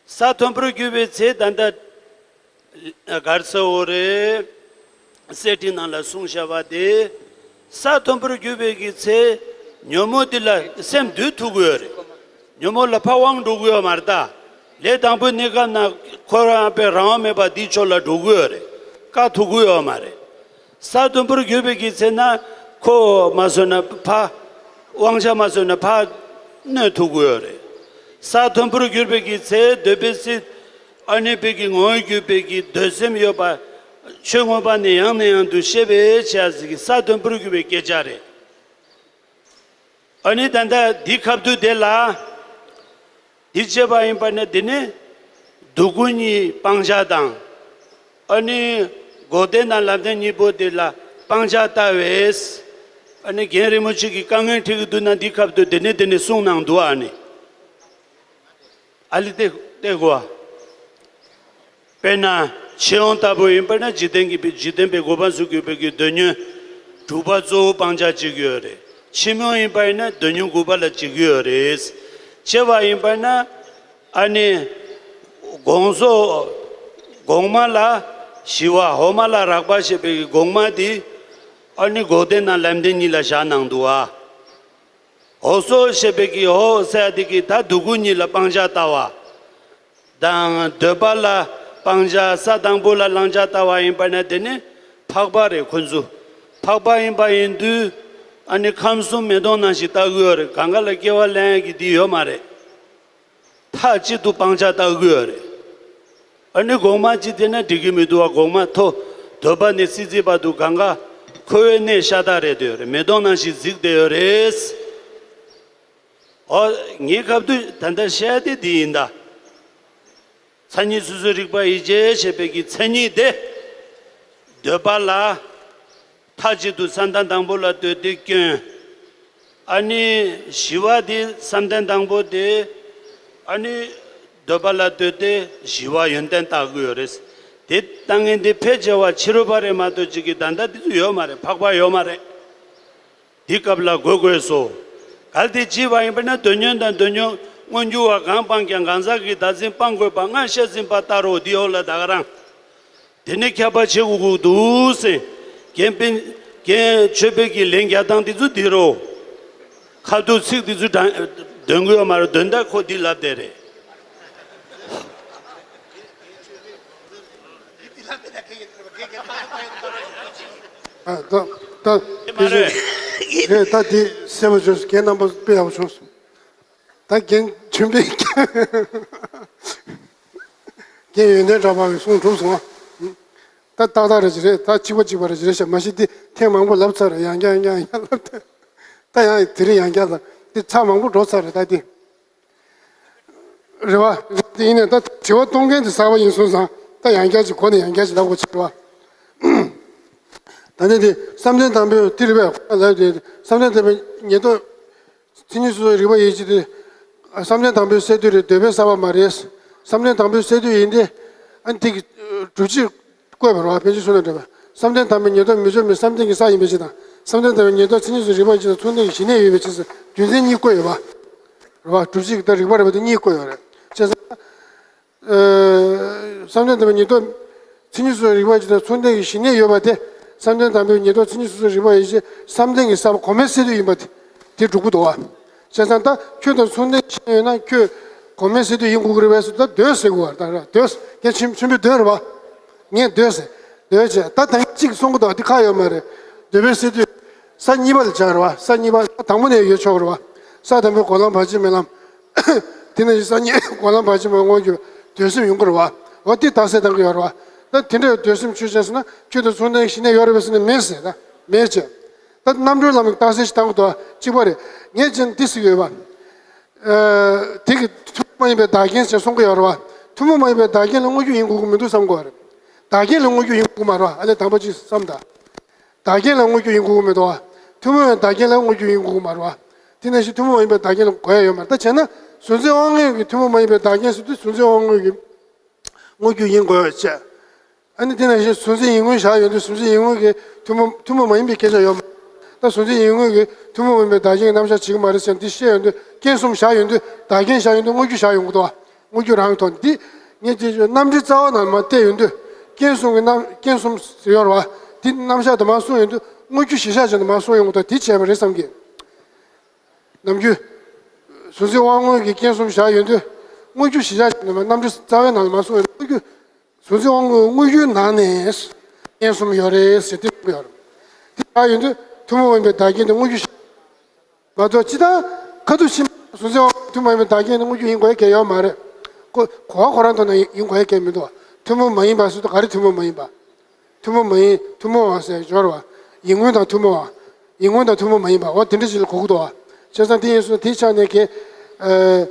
ས་མཐོན་པོར་གྱུར་པའི་ཚེ་ད་ལྟ་གར་ས་འོ་རེད། གསེར་ཁྲི་ནང་ལ་གསུངས་བཞག་པ་དེ། ས་མཐོན་པོར་གྱུར་པའི་གི་ཚེ་ཉོན་མོངས་འདི་ལ་སེམས་འདུལ་ཐུབ་ཀྱི་ཡོད་རེད། ཉོན་མོངས་ལ་ཕར་དབང་འགྲོ་གི་ཡོད་མ་རེད་ད། ལས་དང་པོའི་གནས་སྐབས་ན་ཁོ་རང་པའི་རང་དབང་མེད་པ་འདིའི་ཕྱོགས་ལ་འགྲོ་གི་ཡོད་རེད། བཀག་ཐུབ་ཀྱི་ཡོད་མ་རེད། ས་མཐོན་པོར་གྱུར་པའི་གི་ཚེ་ན་ཁོ་མ་བཟོད་ན་ཕར་དབང་ཆ་མ་བཟོད་ན་ཕར་གནོན་ཐུབ་ཀྱི་ཡོད་རེད། ས་མཐོན་པོར་གྱུར་པའི་གི་ཚེ་འདོད་པའི་སྲིད་ཨ་ནི་པའི་གི་ངོ་བོར་གྱུར་པའི་གི་འདོད་སེམས་ཡོད་པ་ཆོས་མངོན་པ་ནི་ཡང་ནས་ཡང་དུ་ཤེས་པའི་ཆེད་ཟེར་གི་ས་མཐོན་པོར་གྱུར་པའི་སྐད་ཆ་རེད། ཨ་ནི་ད་ལྟ་འདི་ཁབ་ཏུ་དེ་ལ། འདི་བྱས་པ་ཡིན་པ་ན་འདི་ནི་སྡུག་ཀུན་གཉིས་སྤང་བྱ་དང་། ཨ་ནི་འགོག་བདེན་དང་ལམ་བདེན་གཉིས་པོ་དེ་ལ་སྤང་བྱ་ལྟ་བས། ཨ་ནི་རྒན་རིན་པོ་ཆེ་གིས་དཀའ་ངལ་འཕྲད་ཀྱི་འདུག་ན་འདི་ཁབ་ཏུ་འདི་ནི་འདི་ནི་གསུངས་གནང་འདུག་ཨ་ནི། ཨ་ལི་ཏེ་ཏེ་གོ་བ། དཔེར་ན་ཕྱི་ཡོང་ལྟ་བུ་ཡིན་པ་ན་འཇིག་རྟེན་གྱི་འཇིག་རྟེན་པའི་གོ་འཕང་སུ་གྱུར་པའི་གི་འདོད་ཉོན་དྲུག་པ་གཙོ་བོ་སྤང་བྱ་བྱེད་ཀྱི་ཡོད་རེད། ཕྱི་མོ་ཡིན་པ་ཡིན་ན་འདོད་ཉོན་དགུ་པ་ལ་བྱེད་ཀྱི་ཡོད་རེད། བྱེད་པ་ཡིན་པ་ན་ཨ་ནི་གོང་སོ་གོང་མ་ལ་ཞི་བ་འོག་མ་ལ་རགས་པ་ཞེས་པའི་གི་གོང་མ་དེ་ཨ་ནི་འགོག་བདེན་དང་ལམ་བདེན་གཉིས་ལ་བཞག་གནང་འདུག་ཨ། འོག་སོ་ཞེས་པའི་གི་འོག་ཟེར་ཡ་དེ་གི་ད་སྡུག་ཀུན་གཉིས་ལ་སྤང་བྱ་ལྟ་བ། དང་འདོད་པ་ལ་སྤང་བྱ་ས་དང་པོ་ལ་བླང་བྱ་ལྟ་བ་ཡིན་པ་ན་དེ་ནི་འཕགས་པ་རེད་ཁོ་ཚོ། འཕགས་པ་ཡིན་པ་ཡིན་དུས་ཨ་ནི་ཁམས་གསུམ་མེ་ཏོག་ནང་བཞིན་ལྟ་གི་ཡོད་རེད། གང་ག་ལ་སྐྱེ་བ་ལེན་ཡ་གི་དེ་ཡོད་མ་རེད། མཐའ་གཅིག་ཏུ་སྤང་བྱ་ལྟ་གི་ཡོད་རེད། ཨ་ནི་གོང་མ་གཅིག་དེ་ན་འགྲིག་གི་མི་འདུག་བ། གོང་མ་ཐོ་འདོད་པ་ནས་སྲིད་རྩེའི་བར་དུ་གང་ག་འཁོར་བའི་གནས་ཤ་སྟག་རེད་དེ་ཡོད་རེད། མེ་ཏོག་ནང་བཞིན་གཟིགས་བསྡད་ཡོད་རེད། ཨོ། ངའི་ཁབ་ཏུ་ད་ལྟ་བཤད་དེ་འདི་ཡིན་ད། མཚན་ཉིད་སོ་སོའི་རིག་པ་ཡིད་བྱེད་ཞེས་པའི་གི་མཚན་ཉིད་དེ། འདོད་པ་ལ་མཐའ་གཅིག་ཏུ་བསམ་གཏན་དང་པོ་ལ་ལྟོས་ཏེ་སྐྱོན། ཨ་ནི་ཞི་བ་དེ་བསམ་གཏན་དང་པོ་དེ། ཨ་ནི་འདོད་པ་ལ་ལྟོས་ཏེ་ཞི་བ་ཡོན་ཏན་བརྟག་གི་ཡོད་རེད། དེ་ལྟ་ངན་དེ་ཕལ་ཆེ་བ་ཕྱི་རོལ་པ་རེད་མ་གཏོགས་ཅིག་གི་ད་ལྟ་དེ་ཚོ་ཡོད་མ་རེད། འཕགས་པ་ཡོད་མ་རེད། འདི་སྐབས་ལ་དགོས་དགོས་སོ། གལ་ཏེ་བྱས་པ་ཡིན་པ་ན་དོན་ཉོན་དང་དོན་ཉོན་མངོན་གྱུར་བ་གང་སྤངས་ཀྱང་གང་ཟག་གི་བདག་འཛིན་སྤང་དགོས་པ་སྔར་བཤད་ཟིན་པ་ལྟར་རོ། འདི་འོག་ལ་ད་ག་རང་། དེ་ནས་ཁྱབ་པ་བྱེད་དགོས་ཀྱི་འདུག་ཟེར། རྒན་པིན། རྒན་ཆོས་འཕེལ་གྱི་ལན་རྒྱག་སྟངས་དེ་ཚོ་འདི་རོ། ཁ་ཐུག་ཚིག་དེ་ཚོ་དྲང་། འདོན་གི་ཡོད་མ་རེད། འདོན་ད་ཁོ་འདི་ལབ་བསྡད་རེད། ཨ། ད་ད་དེ་མ་རེད། རེད། ད་དེ་གསལ་པོ་བྱུང་སོང་། རྒན་རྣམ་པ་དཔེ་ཡག་པོ་བྱུང་སོང་། ད་རྒན་ཆོས་འཕེལ། རྒན་ཡོན་ཏན་གྲགས་པ་གི་གསུང་གྲུབ་སོང་ཨ། ད་ཏག་ཏག་རེ་ཅིག་རེད། ད་གཅིག་པ་གཅིག་པ་རེ་ཅིག་རེད་ཤག་མ་གཞི་འདི་ཐེངས་མང་པོ་ལབ་ཚར་རེད། ཡང་བསྐྱར་ཡང་བསྐྱར་ཡང་བསྐྱར་ལབ་ད། ད་ཡང་དེ་རིང་ཡང་བསྐྱར་ལབ་འདི་ཚར་མང་པོ་འགྲོ་ཚར་རེད་ད་འདི། རེད་བ། དེ་ཡིན་ནས་ད་དྲི་བ་གཏོང་མཁན་དེ་གསར་པ་ཡིན་སོང་ཙང་ད་ཡང་བསྐྱར་ཅིག་གོ་ནས་ཡང་བསྐྱར་ཅིག་ལབ་དགོས་ཆགས་རེད་བ། ད་ནི་དེ་བསམ་གཏན་དང་པོའི་ཏི་རི་བས་ལབ་དེ་བསམ་གཏན་དང་པོའི་ཉེར་བསྡོགས་མཚན་ཉིད་སོ་སོའི་རིག་པ་ཡིན་གཅིག་དེ། བསམ་གཏན་དང་པོའི་སས་བསྡུས་རེད། འདོད་པས་བསགས་པ་མ་རེད། བསམ་གཏན་དང་པོའི་སས་བསྡུས་ཡིན་ཏེ། ཨ་ནི་དེ་གི་སྒྲུབ་བྱེད་བཀོད་པ་རེད་བ། ཕན་ཆད་གསུངས་ན་འདྲ་བ། བསམ་གཏན་དང་པོའི་ཉེར་བསྡོགས་མི་ལྕོགས་མིན། བསམ་གཏན་གྱི་ས་ཡིན་པའི་ཕྱིར་དང་། བསམ་གཏན་དང་པོའི་ཉེར་བསྡོགས་མཚན་ཉིད་སོ་སོའི་རིག་པ་ཡིན་གཅིག་དང་མཚུངས་ལྡན་གྱི་ཞི་གནས་ཡོད་པའི་ཕྱིར་ཟེར་རྒྱུ་མཚན་གཉིས་བཀོད་ཡོད་པ། རེད་བ། སྒྲུབ་བྱེད་ཀྱི་ད་རིགས་པ་རེད་བ། དེ་གཉིས་བཀོད་ཡོད་རེད། བྱས་ཙང་། བསམ་གཏན་དང་པོའི་ཉེར་བསྡོགས་མཚན་ཉིད་སོ་སོའི་རིག་པ་ཡིན་གཅིག་དང་མཚུངས་ལྡན་གྱི་ཞི་གནས་ཡོད་པ་དེ། བསམ་གཏན་དང་པོའི་ཉེར་བསྡོགས་མཚན་ཉིད་སོ་སོའི་རིག་པ་ཡིན་གཅིག་བསམ་གཏན་གྱིས་བསགས་པ་གོང་མའི་སས་བསྡུས་ཡིན་པ་དེ་དེ་སྒྲུབ་ཀྱི་འདུག་བ། བྱས་ཙང་ད་ཁྱོད་དང་མཚུངས་ལྡན་གཞན་ཡོད་ན་ཁྱོད་གོང་མའི་སས་བསྡུས་ཡིན་དགོས་ཀྱི་རེད་པས་ཟེར། ད་འདོད་ཟེར་དགོས་བ། ད་ར་འདོད། ངས་ཆེན་ཆེན་པོས་འདོད་རེད་བ། ངས་འདོད་ཟེར། འདོད་བྱས་ད་ད་གཅིག་གསུང་གི་འདུག་འདི་ཁ་ཡོད་མ་རེད། འདོད་པའི་སས་བསྡུས། ས་གཉིས་པ་ལ་སྦྱར་བ། ས་གཉིས་པ་དང་པོ་ནས་ཡོད་ཆོག་རེད་བ། ས་དང་པོའི་འགོག་ལམ་བར་ཆད་མེད་ལམ། དེ་ནས་ས་གཉིས་འགོག་ལམ་བར་ཆད་མེད་དངོས་རྒྱུ་འདོད་སེམས་ཡོང་གི་རེད་བ། འོ་དེ་རྟགས་གསལ་བཏང་གི་ཡོད་རེད་བ། ད་དེ་འདྲའི་འདོད་སེམས་ཆོས་ཅན་ཟེར་ན་ཁྱོད་དང་མཚུངས་ལྡན་ཞི་གནས་ཡོད་རེད་པས་ཟེར་ན་མེད་ཟེར། ད་མེད་ཅེས། ད་རྣམ་གྲོལ་ལམ་གྱི་རྟགས་གསལ་ཞིག་བཏང་གི་འདུག་གཅིག་པ་རེད། ངས་ཅན་འདི་ཟེར་གི་ཡོད་པ། དེ་གི་ཐུན་མོང་མ་ཡིན་པའི་བདག་རྐྱེན་ཞེས་གསུང་གི་ཡོད་རེད་བ། ཐུན་མོང་མ་ཡིན་པའི་བདག་རྐྱེན་ལ་དངོས་རྒྱུ་ཡིན་དགོས་ཀྱི་མི་འདུག་བསམ་དགོས་པ་རེད། བདག་རྐྱེན་ལ་དངོས་རྒྱུ་ཡིན་དགོས་ཀྱི་མ་རེད་བ། ཨ་ནི་དང་པོ་གཅིག་བསམ་ད། བདག་རྐྱེན་ལ་དངོས་རྒྱུ་ཡིན་དགོས་ཀྱི་མི་འདུག་བ། ཐུན་མོང་བའི་བདག་རྐྱེན་ལ་དངོས་རྒྱུ་ཡིན་དགོས་ཀྱི་མ་རེད་བ། དེ་ནང་བཞིན་ཐུན་མོང་མ་ཡིན་པའི་བདག་རྐྱེན་ལ་དགོས་ཡ་ཡོད་མ་རེད། ད་བྱས་ན་གཟུགས་འཛིན་དབང་མངོན་གྱི་ཐུན་མོང་མ་ཡིན་པའི་བདག་རྐྱེན་ཟེར་དུས་གཟུགས་འཛིན་དབང་མངོན་གྱི་དངོས་རྒྱུ་ཡིན་དགོས་ཅེས། ཨ་ནི་དེ་ནང་བཞིན་གཟུགས་འཛིན་ཡིད་མངོན་བཞག་ཡོང་དུས་གཟུགས་འཛིན་ཡིད་མངོན་གྱི་ཐུན་མོང་ཐུན་མོང་མ་ཡིན་པའི་སྐད་ཆ་ཡོད་མ་རེད། ད་གཟུགས་འཛིན་ཡིད་མངོན་གྱི་ཐུན་མོང་མ་ཡིན་པའི་བདག་རྐྱེན་གྱི་རྣམ་གཞག་བྱེད་ཀྱི་མ་རེད་ཟེར་ནས་འདི་བཤད་ཡོང་དུས་རྐྱེན་གསུམ་བཞག་ཡོང་དུས་བདག་རྐྱེན་བཞག་ཡོང་དུས་དངོས་རྒྱུ་བཞག་ཡོང་གི་འདུག་བ། དངོས་རྒྱུ་རང་གི་ཐོག་ནས་འདི་ངས་ཅིག་རྣམ་འགྲེལ་རྩ་བ་ནང་མར་བལྟས་ཡོང་དུས་རྐྱེན་གསུམ་གྱི་རྣམ་རྐྱེན་གསུམ་ཟེར་ཡོད་རེད་བ། འདི་རྣམ་གཞག་དུ་མར་གསུངས་ཡོང་དུས་དངོས་རྒྱུ་གཞིར་བཞག་བྱས་ནས་མར་གསུངས་ཡོང་གི་འདུག་དེ་བྱས་པ་རེད་བསམ་གི། ནམ་རྒྱུན། གཟུགས་འཛིན་དབང་མངོན་གྱི་རྐྱེན་གསུམ་བཞག་ཡོང་དུས། དངོས་རྒྱུ་གཞིར་བཞག་བྱས་ནས་མར་རྣམ་འགྲེལ་རྩ་བའི་ནང་ལ་མར་གསུངས་ཡོང་དུས་དངོས་རྒྱུ། གཟུགས་འཛིན་དབང་མངོན་དངོས་རྒྱུའི་ནང་ནས། རྐྱེན་གསུམ་ཡོད་རེད་ཟེར་དེ་གསུངས་ཡོད་རེད། དེ་བཞག་ཡོང་དུས་ཐུན་མོང་མ་ཡིན་པའི་བདག་རྐྱེན་དེ་དངོས་རྒྱུ་ཞིག་མ་གཏོགས་ཅི་ལྟར་ཁ་ཐུག་ཕྱིན་པ་གཟུགས་འཛིན་དབང་མངོན་ཐུན་མོང་མ་ཡིན་པའི་བདག་རྐྱེན་དེ་དངོས་རྒྱུ་ཡིན་དགོས་ཡ་གང་ཡང་ཡོད་མ་རེད། ཁོ་གོ་བ་ཁོ་རང་ཐོག་ནས་ཡིན་དགོས་ཡ་གང་ཡང་མི་འདུག་ཐུན་མོང་མ་ཡིན་པ་ཟེར་དུས་ག་རེ་ཐུན་མོང་མ་ཡིན་པ། ཐུན་མོང་མ་ཡིན་ཐུན་མོང་བ་ཟེར་སྦྱོར་བ། ཡིད་མངོན་དང་ཐུན་མོང་བ། ཡིད་མངོན་དང་ཐུན་མོང་མ་ཡིན་པ་འོ་དེ་འདྲ་ཞིག་ལ་གོ་གི་འདུག་བ། བྱས་ཙང་དེ་ཡིན་སོང་དེའི་ཆ་ནས་ཀྱི། ཨ།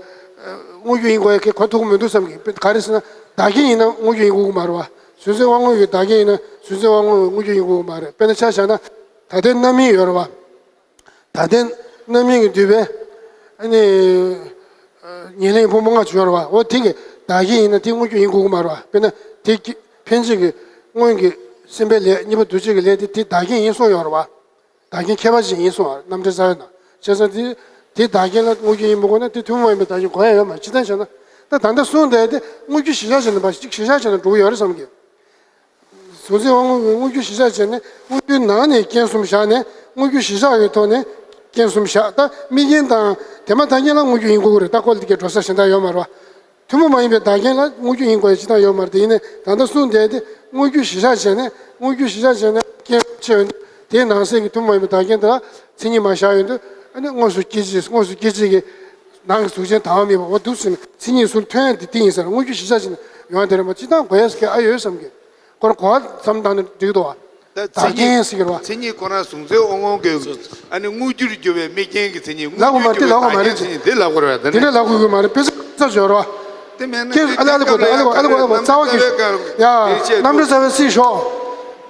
དངོས་རྒྱུ་ཡིན་དགོས་ཡ་གི་གོ་ཐུབ་ཀྱི་མི་འདུག་བསམ་གི། ག་རེ་ཟེར་ན་བདག་རྐྱེན་ཡིན་ན་དངོས་རྒྱུ་ཡིན་དགོས་ཀྱི་མ་རེད་བ། གཟུགས་འཛིན་དབང་མངོན་གྱི་བདག་རྐྱེན་ཡིན་ན་གཟུགས་འཛིན་དབང་མངོན་དངོས་རྒྱུ་ཡིན་དགོས་ཀྱི་མ་རེད། དཔེར་ན་ཆ་བཞག་ན་ད་ལྟའི་རྣམ་སྨིན་ཡོད་རེད་བ། ད་ལྟའི་རྣམ་སྨིན་གྱིས་བསྡུས་པའི་ཨ་ནི་ཉེར་ལེན་ཕུང་པོ་ལྔ་བྱུང་ཡོད་རེད་བ། འོ་དེ་གི་བདག་རྐྱེན་ཡིན་ན་དེ་དངོས་རྒྱུ་ཡིན་དགོས་ཀྱི་མ་རེད་བ། དཔེར་ན་དེ་ཕན་ཆད་ཀྱི་སྔོན་གྱི་སེམས་པའི་ལས་གཉིས་པ་འདུ་བྱེད་ཀྱི་ལས་དེ་དེ་བདག་རྐྱེན་ཡིན་གསུངས་ཡོད་རེད་བ། བདག་རྐྱེན་ཁྱད་པར་ཅན་ཡིན་གསུངས་པ་རྣམ་འགྲེལ་རྩ་བའི་ནང་། བྱས་ཙང་དེ་དེ་བདག་རྐྱེན་ལ་དངོས་རྒྱུ་ཡིན་མི་དགོས་ན་དེ་ཐུན་མོང་མ་ཡིན་པའི་བདག་རྐྱེན་དགོས་ཡ་ཡོད་མ་རེད། ཅི་ལྟར་བྱས་ན་ད་ད་ལྟ་གསུངས་བསྡད་དེ་དངོས་རྒྱུ་གཞིར་བཞག་བྱས་ནས་མ་གཅིག་གཞིར་བཞག་བྱས་ནས་འགྲོ་གི་ཡོད་རེད་བསམ་གི། གཟུགས་འཛིན་དབང་མངོན་གྱི་དངོས་རྒྱུ་གཞིར་བཞག་བྱས་ནས་དངོས་རྒྱུའི་ནང་ནས་རྐྱེན་གསུམ་བཞག་ནས་དངོས་རྒྱུ་གཞིར་བཞག་གི་ཐོག་ནས་རྐྱེན་གསུམ་བཞག་ད་དམིགས་རྐྱེན་དང་དེ་མ་ཐག་རྐྱེན་ལ་དངོས་རྒྱུ་ཡིན་དགོས་ཀྱི་རེད། ད་ཁོ་ལ་དེ་གའི་འགྲོ་ས་གཞན་དག་ཡོད་མ་རེད་བ། ཐུན་མོང་མ་ཡིན་པའི་བདག་རྐྱེན་ལ་དངོས་རྒྱུ་ཡིན་དགོས་ཡ་ཅི་ལྟར་ཡོད་མ་རེད། དེ་ཡིན་ནའི་ད་ལྟ་གསུངས་བསྡད་དེ་དངོས་རྒྱུ་གཞིར་བཞག་བྱས་ནས་དངོས་རྒྱུ་གཞིར་བཞག་བྱས་ནས་རྐྱེན་ཆེ་བའི་དེའི་ནང་གསེས་ཀྱི་ཐུན་མོང་མ་ཡིན་པའི་བདག་རྐྱེན་དེ་ལ་མཚན་ཉིད་མ་བཞག་ཡོང་དུས་ཨ་ནི་དངོས་སུ་སྐྱེ་མཆེད་དངོས་སུ་སྐྱེ་མཆེད་ཀྱི་ནང་གི་གཟུགས་ཅན་དང་བ་མེད་པ་འོ་འདུག་ཟེར་ནས་མཚན་ཉིད་ཟུར་ཐོན་ཡ་དེ་དེ་ཡིན་ཟེར། དངོས་རྒྱུ་གཞིར་བཞག་བྱས་ནས་ཡོང་བ་དེ་རེད་མ་ཅི་ལྟར་དགོས་ཡ་ཟེར་གྱི་ཨ་ཡོད་བསམ་གྱི། ཁོ་རང་གོ་བ་ཙམ་བཏང་ནས་འགྲིག་འདུག་བ། ད་མཚན་ཉིད་བདག་རྐྱེན་ཟེར་གྱི་རེད་བ། མཚན་ཉིད་ཁོ་རང་གཟུགས་འཛིན་དབང་མངོན་གྱི་ཨ་ནི་དངོས་རྒྱུར་གྱུར་པའི་དམིགས་རྐྱེན་གྱི་མཚན་ཉིད་ལབ་དགོས་མ་རེད། དེ་ལབ་དགོས་མ་རེད། དངོས་རྒྱུར་གྱུར་པའི་བདག་རྐྱེན་མཚན་ཉིད་དེ་ལབ་དགོས་རེད་བ། དེ་འདྲ་ལབ་དགོས་ཀྱི་མ་རེད། དཔེ་ཆ་ཚར་ཡོད་རེད་བ། དེ་མེད་ན་རྐྱེན་ཨ་ལེ་ཨ་ལེ་གོ་ཨ་ལེ་གོ་ཨ་ལེ་གོ་ཨ་ལེ་གོ་རྩ་བ་གི་ཡ་རྣམ་འགྲེལ་རྩ་བའི་ཚིག་ཞོག་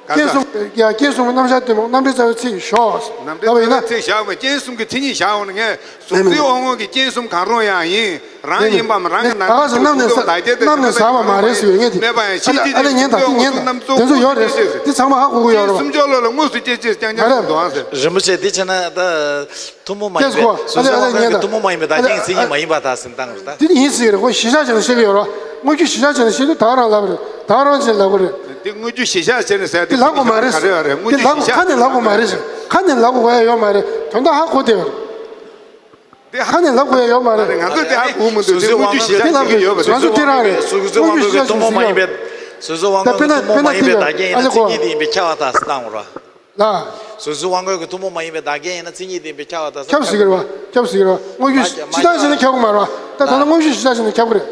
ག་རྐྱེན་ས་གསུམ་ཡ་རྐྱེན་གསུམ་གྱི་རྣམ་གཞག་སྟོན་པ་རྣམ་འགྲེལ་རྩ་བའི་ཚིག་ཞོག་རྣམ་འགྲེལ་རྩ་བའི་ཚིག་བཞག་མ་རྐྱེན་གསུམ་གྱི་མཚན་ཉིད་བཞག་འོང་ན་ངས་གཟུགས་འཛིན་དབང་མངོན་གྱི་རྐྱེན་གསུམ་གང་རུང་ཡང་ཡིན། རང་ཡིན་པའམ་རང་གི་ནང་ད་ག་ཟེ་གནམ་ནས་ཟ་བདག་རྐྱེན་དེ་གནམ་ནས་ཟ་བ་མ་རེད་ཟེར་བའི་ངས་དེ་མེད་པ་ཡང་ཤེས་ཀྱི་ཨ་ལེ་ཉན་དང་དེ་ཉན་དང་དེ་ཚོ་ཡོད་རེད། དེ་ཚང་མ་ཧ་གོ་གི་ཡོད་རེད་བ། སུམ་ཅུ་ལོ་ལ་དངོས་སུ་སྐྱེ་ཅེས་ཀྱང་ཀྱང་མ་རེད། འདུག་ཨང་ཟེར། རིན་པོ་ཆེ་དེ་བྱས་ན་ད་ཐུན་མོང་མ་ཡིན་པའི་སོ་སོའི་དབང་མངོན་གྱི་ཐུན་མོང་མ་ཡིན་པའི་བདག་རྐྱེན་གྱི་མཚན་ཉིད་མ་ཡིན་པ་དག་ཟིན་སྟངས་རེད་ད། དེ་ཡིན་ཟེར་རེད། ཁོ་གཞི་བཞག་བྱས་ནས་བཤད་ཀྱི་ཡོད་རེད་བ། དངོས་རྒྱུ་གཞི་བཞག་བྱས་ནས་བཤད་དུས་ད་ག་རང་ལབ་རེད། ད་ག་རང་ཅེས་ལབ་གི་རེད། དེ་དངོས་རྒྱུ་གཞི་བཞག་བྱས་ནས་ཟེར་དེ་ལབ་དགོས་མ་རེད། ག་རེ་ཡོད་རེད། དངོས་རྒྱུ་གཞི་བཞག་ཁ་ནས་ལབ་དགོས་མ་རེད། ཁ་ནས་ལབ་དགོས་ཡ་ཡོད་མ་རེད། དོན་དག་ཧ་གོ་བསྡད་ཡོད་རེད། དེ་ཧ་ནས་ལབ་དགོས་ཡ་ཡོད་མ་རེད། ང་ཚོས་དེ་ཧ་གོ་མི་འདུག་དེ་དངོས་རྒྱུ་གཞི་བཞག་བྱེད་ཀྱི་ཡོད་པ་རེད། ང་ཚོས་དེ་རང་རེད། དངོས་རྒྱུ་གཞི་བཞག་བྱེད་ཀྱི་ཡོད། ད་དཔེར་ན་དཔེར་ན་དེ་ཡོད་ཨ་ལེ་ཁོ། ལགས། སོ་སོའི་དབང་མངོན་གྱི་ཐུན་མོང་མ་ཡིན་པའི་བདག་རྐྱེན་ཡིན་ན་མཚན་ཉིད་དེ་ཡིན་པས་ཁྱབ་པ་དང་ཁྱབ་ཟེར་གི་རེད་བ། ཁྱབ་ཟེར་གི་རེད་བ། དངོས་རྒྱུ་མ་ཇི་ལྟར་བྱས་ན་ཁྱབ་གི་མ་རེད་བ། ད་ད་ལྟ་དངོས་རྒྱུ་གཞི་བཞག་བྱས་ན་ཁྱབ་གི་རེད།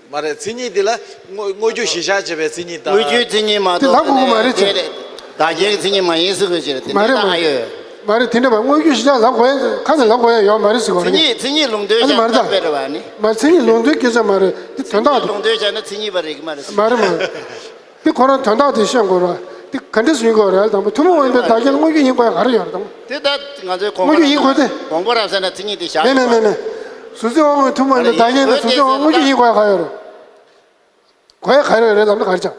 མ་རེད། མཚན་ཉིད་དེ་ལ་དངོས་དངོས་རྒྱུ་གཞི་བཞག་བྱས་པའི་མཚན་ཉིད་དང་། དངོས་རྒྱུའི་མཚན་ཉིད་མ་གཏོགས་དེ་ལབ་དགོས་གི་མ་རེད་ཅེས། བདག་རྐྱེན་གྱི་མཚན་ཉིད་མ་ཡིན་ཟེར་དགོས་ཀྱི་རེད། དེ་མ་འདྲ་རེད་ད་མ་ཧ་རེད། ཡོད། མ་རེད། དེ་འདྲ་བ་དངོས་རྒྱུ་གཞི་བཞག་ལབ་དགོས་ཡ་ཁ་ནས་ལབ་དགོས་ཡ་ཡོད་མ་རེད་ཟེར་གོ་མཚན་རེད། ཉིད་མཚན་ཉིད་ལུང་འདྲེན་ཨ་ནི་མ་རེད་ད། སྐད་ཆ་སྤེལ་རེད་བ་ནི། མ་མཚན་ཉིད་ལུང་འདྲེན་སྐད་ཆ་མ་རེད། དེ་དོན་དག་དེ། ལུང་འདྲེན་བྱས་ན་མཚན་ཉིད་པ་རེད་གི་མ་རེད་ཟེར། མ་རེད་མ་རེད། དེ་ཁོ་རང་དོན་དག་དེ་ཤེས་དགོས་རེད་བ། དེ་ག་འདྲ་ཟིན་དགོས་རེད་དང་པོ་ཐུན་མོང་མ་ཡིན་པའི་བདག་རྐྱེན་དངོས་རྒྱུ་ཡིན་དགོས་ཡ་ག་རེ་ཡོད་རེད་དང་པོ། དེ་ད་ང་ཚོའི་དགོངས་པ་དངོས་རྒྱུ་ཡིན་དགོས་ཏེ། དགོངས་པ་རབ་གསལ་ན་མཚན་ཉིད་དེ་བཞག་མེད་མེད་མེད་མེད། སོ་སོའི་དབང་མངོན་ཐུན་མོང་མ་ཡིན་པའི་བདག་རྐྱེན་དེ་སོ་སོའི་དབང་མངོན་རྒྱུ་ཡིན་དགོས་ཡ་ག་ཡོད་རེད། གོ་ཡ་ག་རེ་རེད་ལབ་ན་ག་རེ་ཆགས།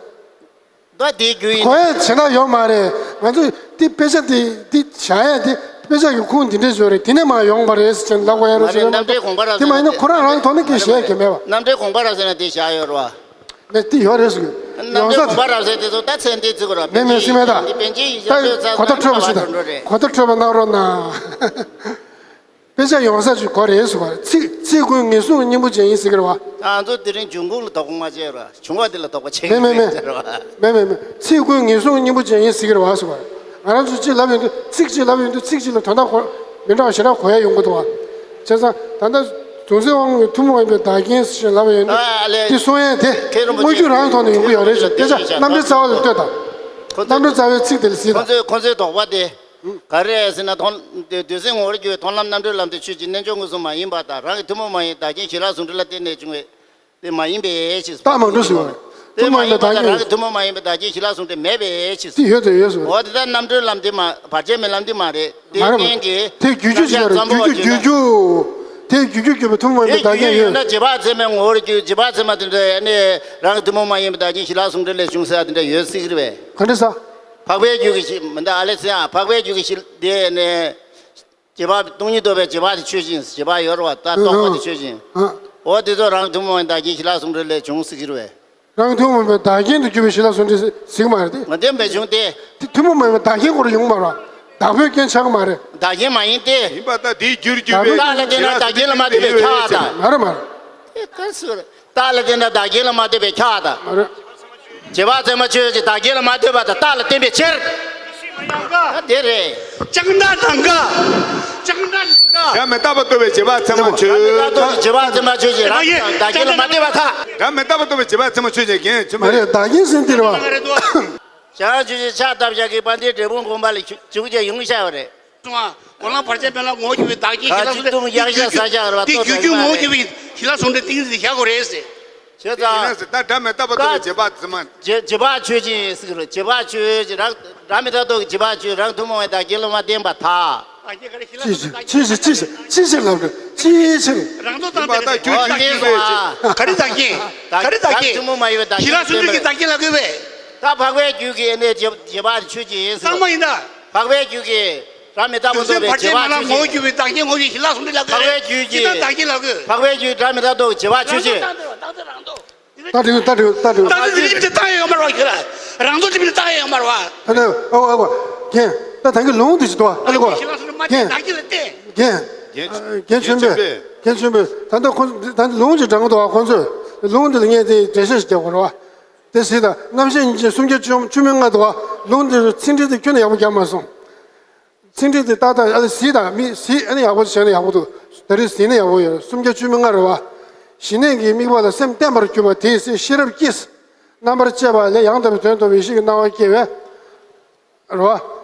ད་དེའི་རྒྱུ་ཡིན། གོ་ཡ་བྱེད་ན་ཡོད་མ་རེད། ང་ཚོས་དེ་དཔེ་ཆ་དེ་དེ་བྱ་ཡ་དེ་དཔེ་ཆ་གི་ཁུངས་འདི་འདྲས་བཟོས་རེད། དེ་ནས་མ་ཡོང་པ་རེད་ཟེར་ལབ་དགོས་ཡ་རེད་ཟེར་ལབ། དེ་མ་ཡིན་ན་ཁོ་རང་རང་ཐོག་ནས་སྐད་བཤད་ཀྱི་མེད་པ། རྣམ་འགྲེལ་དགོངས་པ་རབ་གསལ་ན་དེ་བཞག་ཡོད་རེད་བ། མེད་དེ་ཡོད་རེད་ཟེར་གི། རྣམ་འགྲེལ་དགོངས་པ་རབ་གསལ་དེ་ཚོ་ད་ཚད་འདི་བརྩི་དགོས་རེད་བ། མེད་མེད་ཟེར་མེད་ད། དེ་པཎ་ཆེན་ཡིག་ཆ་ད་ལྟོས་ཚར་གོ་ཐོས་འཕྲོས་པ་ཞིག་དང་། གོ་ཐོས་འཕྲོས་པ་གནང་རོགས་གནང་། དཔེ་ཆ་ཡོང་ས་ཅིག་གོ་རེད་ཟེར་བ། ཚིག་ཚིག་ཀུན་ངེས་བཟུང་སྙིང་པོ་ཅན་ཡིན་ཟེར་གི་རེད་བ། ང་ཚོ་དེ་རིང་འབྱུང་ཁུངས་ལ་དོ་དགོང་མ་བྱས་ར། བྱུང་བ་དེ་ལ་དོགས་པ་བྱེད་མེད་མེད་མེད། མེད་མེད་མེད། ཚིག་ཀུན་ངེས་བཟུང་སྙིང་པོ་ཅན་ཡིན་ཟེར་གི་རེད་བ་ཟེར་བ། ང་རང་ཚོ་གཅིག་ལབ་ཡོང་དུས་ཚིག་གཅིག་ལབ་ཡོང་དུས་ཚིག་གཅིག་ལ་དོན་དག་གོ་མི་འདྲ་བ་ཞེ་དྲག་གོ་ཡ་ཡོང་གི་འདུག་བ། བྱས་ཙང་ད་ལྟ་རྫོགས་ཚིག་དབང་གི་ཐུན་མོང་མ་ཡིན་པའི་བདག་རྐྱེན་ཞེས་ལབ་ཡོང་དུས། ཨ་ལས། དེ་གསུང་ཡས་དེ་མཁན་རིན་པོ་ཆེ་དངོས་རྒྱུ་རང་ཐོག་ནས་ཡོང་གི་ཡོད་རེད་ཅེས་སྐད་ཆ་རྣམ་འགྲེལ་རྩ་བ་ལ་ལྟོས་དང་། ཁོ་ཚོས་ཁོ་ཚོས་རྣམ་འགྲེལ་རྩ་བའི་ཚིག་དེ་ལ་གཟིགས་དང་། ཁོ་ཚོས་ཁོ་ཚོའི་དོགས་པ་དེ། ག་རེ་རེད་ཟེར་ན་མཐོང་། འདོད་སེམས་ངོ་བོར་གྱུར་པའི་མཐོང་ལམ་རྣམ་འགྲེལ་ལམ་དེ་ཆོས་ཅན། རྣལ་འབྱོར་མངོན་སུམ་མ་ཡིན་པ་དང་། རང་གི་ཐུན་མོང་མ་ཡིན་བདག་རྐྱེན་ཞི་ལྷག་ཟུང་འབྲེལ་ལ་བརྟེན་ནས་བྱུང་བའི་དེ་མ་ཡིན་པའི་ཕྱིར། རྟགས་མ་གྲུབ་ཟེར་བ་རེད། ཐུན་མོང་མ་ཡིན་པ་དང་རང་གི་ཐུན་མོང་མ་ཡིན་པའི་བདག་རྐྱེན་ཞི་ལྷག་ཟུང་འབྲེལ་མེད་པའི་ཕྱིར། དེ་ཡོད་དེ་ཡོད་ཟེར་བ་རེད། འོ་དེ་ལྟར་རྣམ་གྲོལ་ལམ་དེ་མ་བར་ཆད་མེད་ལམ་དེ་མ་རེད། དེའི་རྐྱེན་གྱིས། དེ་རྒྱུ་རྒྱུ་ཞིག་ཡོད་རེད། རྒྱུ་རྒྱུ་རྒྱུ་རྒྱུ། དེ་རྒྱུ་རྒྱུ་རྒྱུ་བའི་ཐུན་མོང་མ་ཡིན་པའི་བདག་རྐྱེན་ཡོད། རྒྱུ་ཡོད་ན་རྗེས་དཔག་ཚད་མའི་ངོ་བོར་གྱུར། རྗེས་དཔག་ཚད་མ་དེ་འདྲ་ནི་རང་གི་ཐུན་མོང་མ་ཡིན་པའི་བདག་རྐྱེན་ཞི་ལྷག་ཟུང་འབྲེལ་ལས་བྱུང་ཟེར་བ་དེ་འདྲ་ཡོད་སྲིད་ཀྱི་རེད་པས། ག་འདྲ་ཟེར། འཕགས་པའི་རྒྱུད་ཀྱི་ཞི། མི་འདུག་ཨ་ལེ་ཟེར་ཡང་འཕགས་པའི་རྒྱུད་ཀྱི་ཞི་དེ་ནི། རྗེས་དཔག་སྟོང་ཉིད་རྟོགས་པའི་རྗེས་དཔག་དེ་ཆོས་ཅན། རྗེས་དཔག་ཡོད་རེད་བ། ད་རྟོགས་པ་དེ་ཆོས་ཅན། ཨ། འོ་དེ་ཚོ་རང་གི་ཐུན་མོང་མ་ཡིན་བདག་རྐྱེན་ཞི་ལྷག་ཟུང་འབྲེལ་ལས་བྱུང་སྲིད་ཀྱི་རེད་པས། རང་ཐུན་མོང་མའི་བདག་རྐྱེན་དུ་གྱུར་པའི་ཞི་ལྷག་ཟུང་འབྲེལ་ཟེར་གྱི་མ་རེད་དེ། ང་དེ་མི་བྱུང་སྟེ། དེ་ཐུན་མོང་མ་ཡིན་པའི་བདག་རྐྱེན་ཁོ་རང་ཡོང་མ་རེད། བདག་པོའི་རྐྱེན་ཆགས་ཀྱི་མ་རེད། བདག་རྐྱེན་མ་ཡིན་ཏེ། ཡིན་པ་ལྟར་དེའི་རྒྱུར་གྱུར་པའི། རྟགས་ལ་བརྟེན་ན་བདག་རྐྱེན་ལ་མ་ལྟོས་པའི་ཁྱབ་པ་དང་། མ་རེད་མ་རེད། དེ་ག་རེ་ཟེར། རྟགས་ལ་བརྟེན་ན་བདག་རྐྱེན་ལ་མ་ལྟོས་པའི་ཁྱབ་པ་དང་། མ་རེད། རྗེས་དཔག་ཚད་མ་ཆོས་ཅན། བདག་རྐྱེན་ལ་མ་ལྟོས་པ་དང་རྟགས་ལ་བརྟེན་པའི་ཕྱིར། ཨ་དེ་རེད། ལྕགས་སྒྲ་ནམ་མཁའ། ལྕགས་སྒྲ་ནམ་མཁའ། སྒྲ་མི་རྟག་པ་རྟོགས་པའི་རྗེས་དཔག་ཚད་མ་ཆོས། རྗེས་དཔག་ཚད་མ་ཆོས་ཅན། རང་བདག་རྐྱེན་ལ་མ་ལྟོས་པ་དང་། སྒྲ་མི་རྟག་པ་རྟོགས་པའི་རྗེས་དཔག་ཚད་མ་ཆོས་ཅན། རྐྱེན་ཆོས་མ་རེད། བདག་རྐྱེན་ཟེར་དེ་རེད་བ། བྱང་ཆུབ་ཀྱི་ཕྱག་བཏབ་བཞག་གི་པཎྜི་ཏ་འབྲས་སྤུངས་དགོན་པ་ལ་བྱུང་བྱས་ཡོང་བཞག་པ་རེད། གསུང་བ། གོ་ལ་བར་ཆད་མེད་ལ་ངོ་བོ་གྱུར་པའི་བདག་རྐྱེན་ཞི་ལྷག་ཟུང་འབྲེལ། དེ་རྒྱུ་རྒྱུ་ངོ་བོ་གྱུར་པའི་ཞི་ལྷག་ཟུང་འབྲེལ་ཏིང་འཛིན་བཞག་དགོས་རེད་ཟེར། བྱས་ཙང་། ད་སྒྲ་མི་རྟག་པ་རྟོགས་པའི་རྗེས་དཔག་ཚད་མ། རྗེས་རྗེས་དཔག་ཆོས་ཅན་ཟེར་གི་རེད། རྗེས་དཔག་ཆོས་ཅན། རང་སྒྲ་མི་རྟག་རྟོགས་ཀྱི་རྗེས་དཔག་ཆོས། རང་ཐུན་མོང་བའི་བདག་རྐྱེན་ལ་མ་བརྟེན་པར་ཐལ། ཅི་ཞིག་ཅི་ཞིག་ཅི་ཞིག་ཅི་ཞིག་ཅི་ཞིག་ལབ་དགོས། ཅི་ཞིག་རང་ཚོ་ཏང་དེ་རེད། ད་རྒྱུ་རྒྱུ་རྒྱུ་རེད། ག་རེ་བདག་རྐྱེན། ག་རེ་བདག་རྐྱེན། ཐུན་མོང་མ་ཡིན་པའི་བདག་རྐྱེན། ཞི་ལྷག་ཟུང་འབྲེལ་གྱི་བདག་རྐྱེན་ལ་དགོས་པས། ད་འཕགས་པའི་རྒྱུད་ཀྱི་ཨ་ནི་རྗེས་རྗེས་དཔག་ཆོས་ཅན་ཡིན་ཟེར། གཙང་མ་ཡིན་ད། འཕགས་པའི་རྒྱུད་ཀྱི་རང་མི་རྟག་པ་རྟོགས་པའི་རྗེས་དཔག་ཆོས་ཅན། ངོ་བོ་གྱུར་པའི་བདག་རྐྱེན་ངོ་བོ་ཞི་ལྷག་ཟུང་འབྲེལ་ལ་དགོས། འཕགས་པའི་རྒྱུད་ཀྱི། ཅི་ལྟར་བདག་རྐྱེན་ལ་དགོས། འཕགས་པའི་རྒྱུད་རང་མི་རྟག་རྟོགས་ཀྱི་རྗེས་དཔག་ཆོས་ཅན། རྟགས་དེ་རེད། རྟགས་དེ་རེད། རྟགས་དེ་རེད། རྟགས་དེ་རེད། རྟགས་དེ་རེད། རྟགས་དེ་རེད། རང་ཚོ་དེ་མིན་རྟགས་ཡོད་མ་རེད་བ། ཁྱོད་ལ་རང་ཚོ་དེ་མིན་རྟགས་ཡོད་མ་རེད་བ། ཨ་ནི་ཨོ་ཨོ་ཨོ། རྒན། ད་ད་གིན་ལུང་དེ་ཞིག་འདུག་བ། ཨ་ནི་གོ། ཞི་ལྷག་ཟུང་འབྲེལ་མ་བརྟེན་བདག་རྐྱེན་ལ་བརྟེན། རྒན། རྒན་ཆོས་འཕེལ། རྒན་ཆོས་འཕེལ། ད་ལྟ་ཁོ་ད་ལྟ་ལུང་ཅིག་དྲངས་འདུག་བ། ཁོ་ཚོས་ལུང་དེ་ལ་ངས་དེ་འགྲེལ་བཤད་ཞིག་རྒྱག་དགོས་རེད་བ། དེ་གཟིགས་དང་། རྣམ་བཤད་སྙིང་རྗེ་སུམ་བརྒྱ་བཅུ་བཅུ་མེད་ལྔ་འདུག་བ། ལུང་དེ་ཚིག་འགྲེལ་དེ་ཁྱོན་ནས་ཡག་པོ་རྒྱག་མ་སོང་། ཚིག་འགྲེལ་དེ་ཏག་ཏག་ཨ་ནི་གཟིགས་དང་། མི་གཟིགས་ཨ་ནི་ཡག་པོ་བྱས་ན་ཡག་པོ་འདུག་ད་རེས་གཟིགས་ན་ཡག་པོ་ཡོད། སུམ་བརྒྱ་བཅུ་མེད་ལྔ་རེད་བ། ཞི་གནས་ཀྱི་དམིགས་པ་ལ་སེམས་བརྟན་པར་གྱུར་པ་དེའི་ཚེ་ཤེས་རབ་སྐྱེས། རྣམ་པར་དཔྱད་པ་ལས་ཡང་དག་པའི་དོན་རྟོགས་པའི་ཡེ་ཤེས་ཀྱི་སྣང་བ་སྐྱེ་བས། རེད་བ།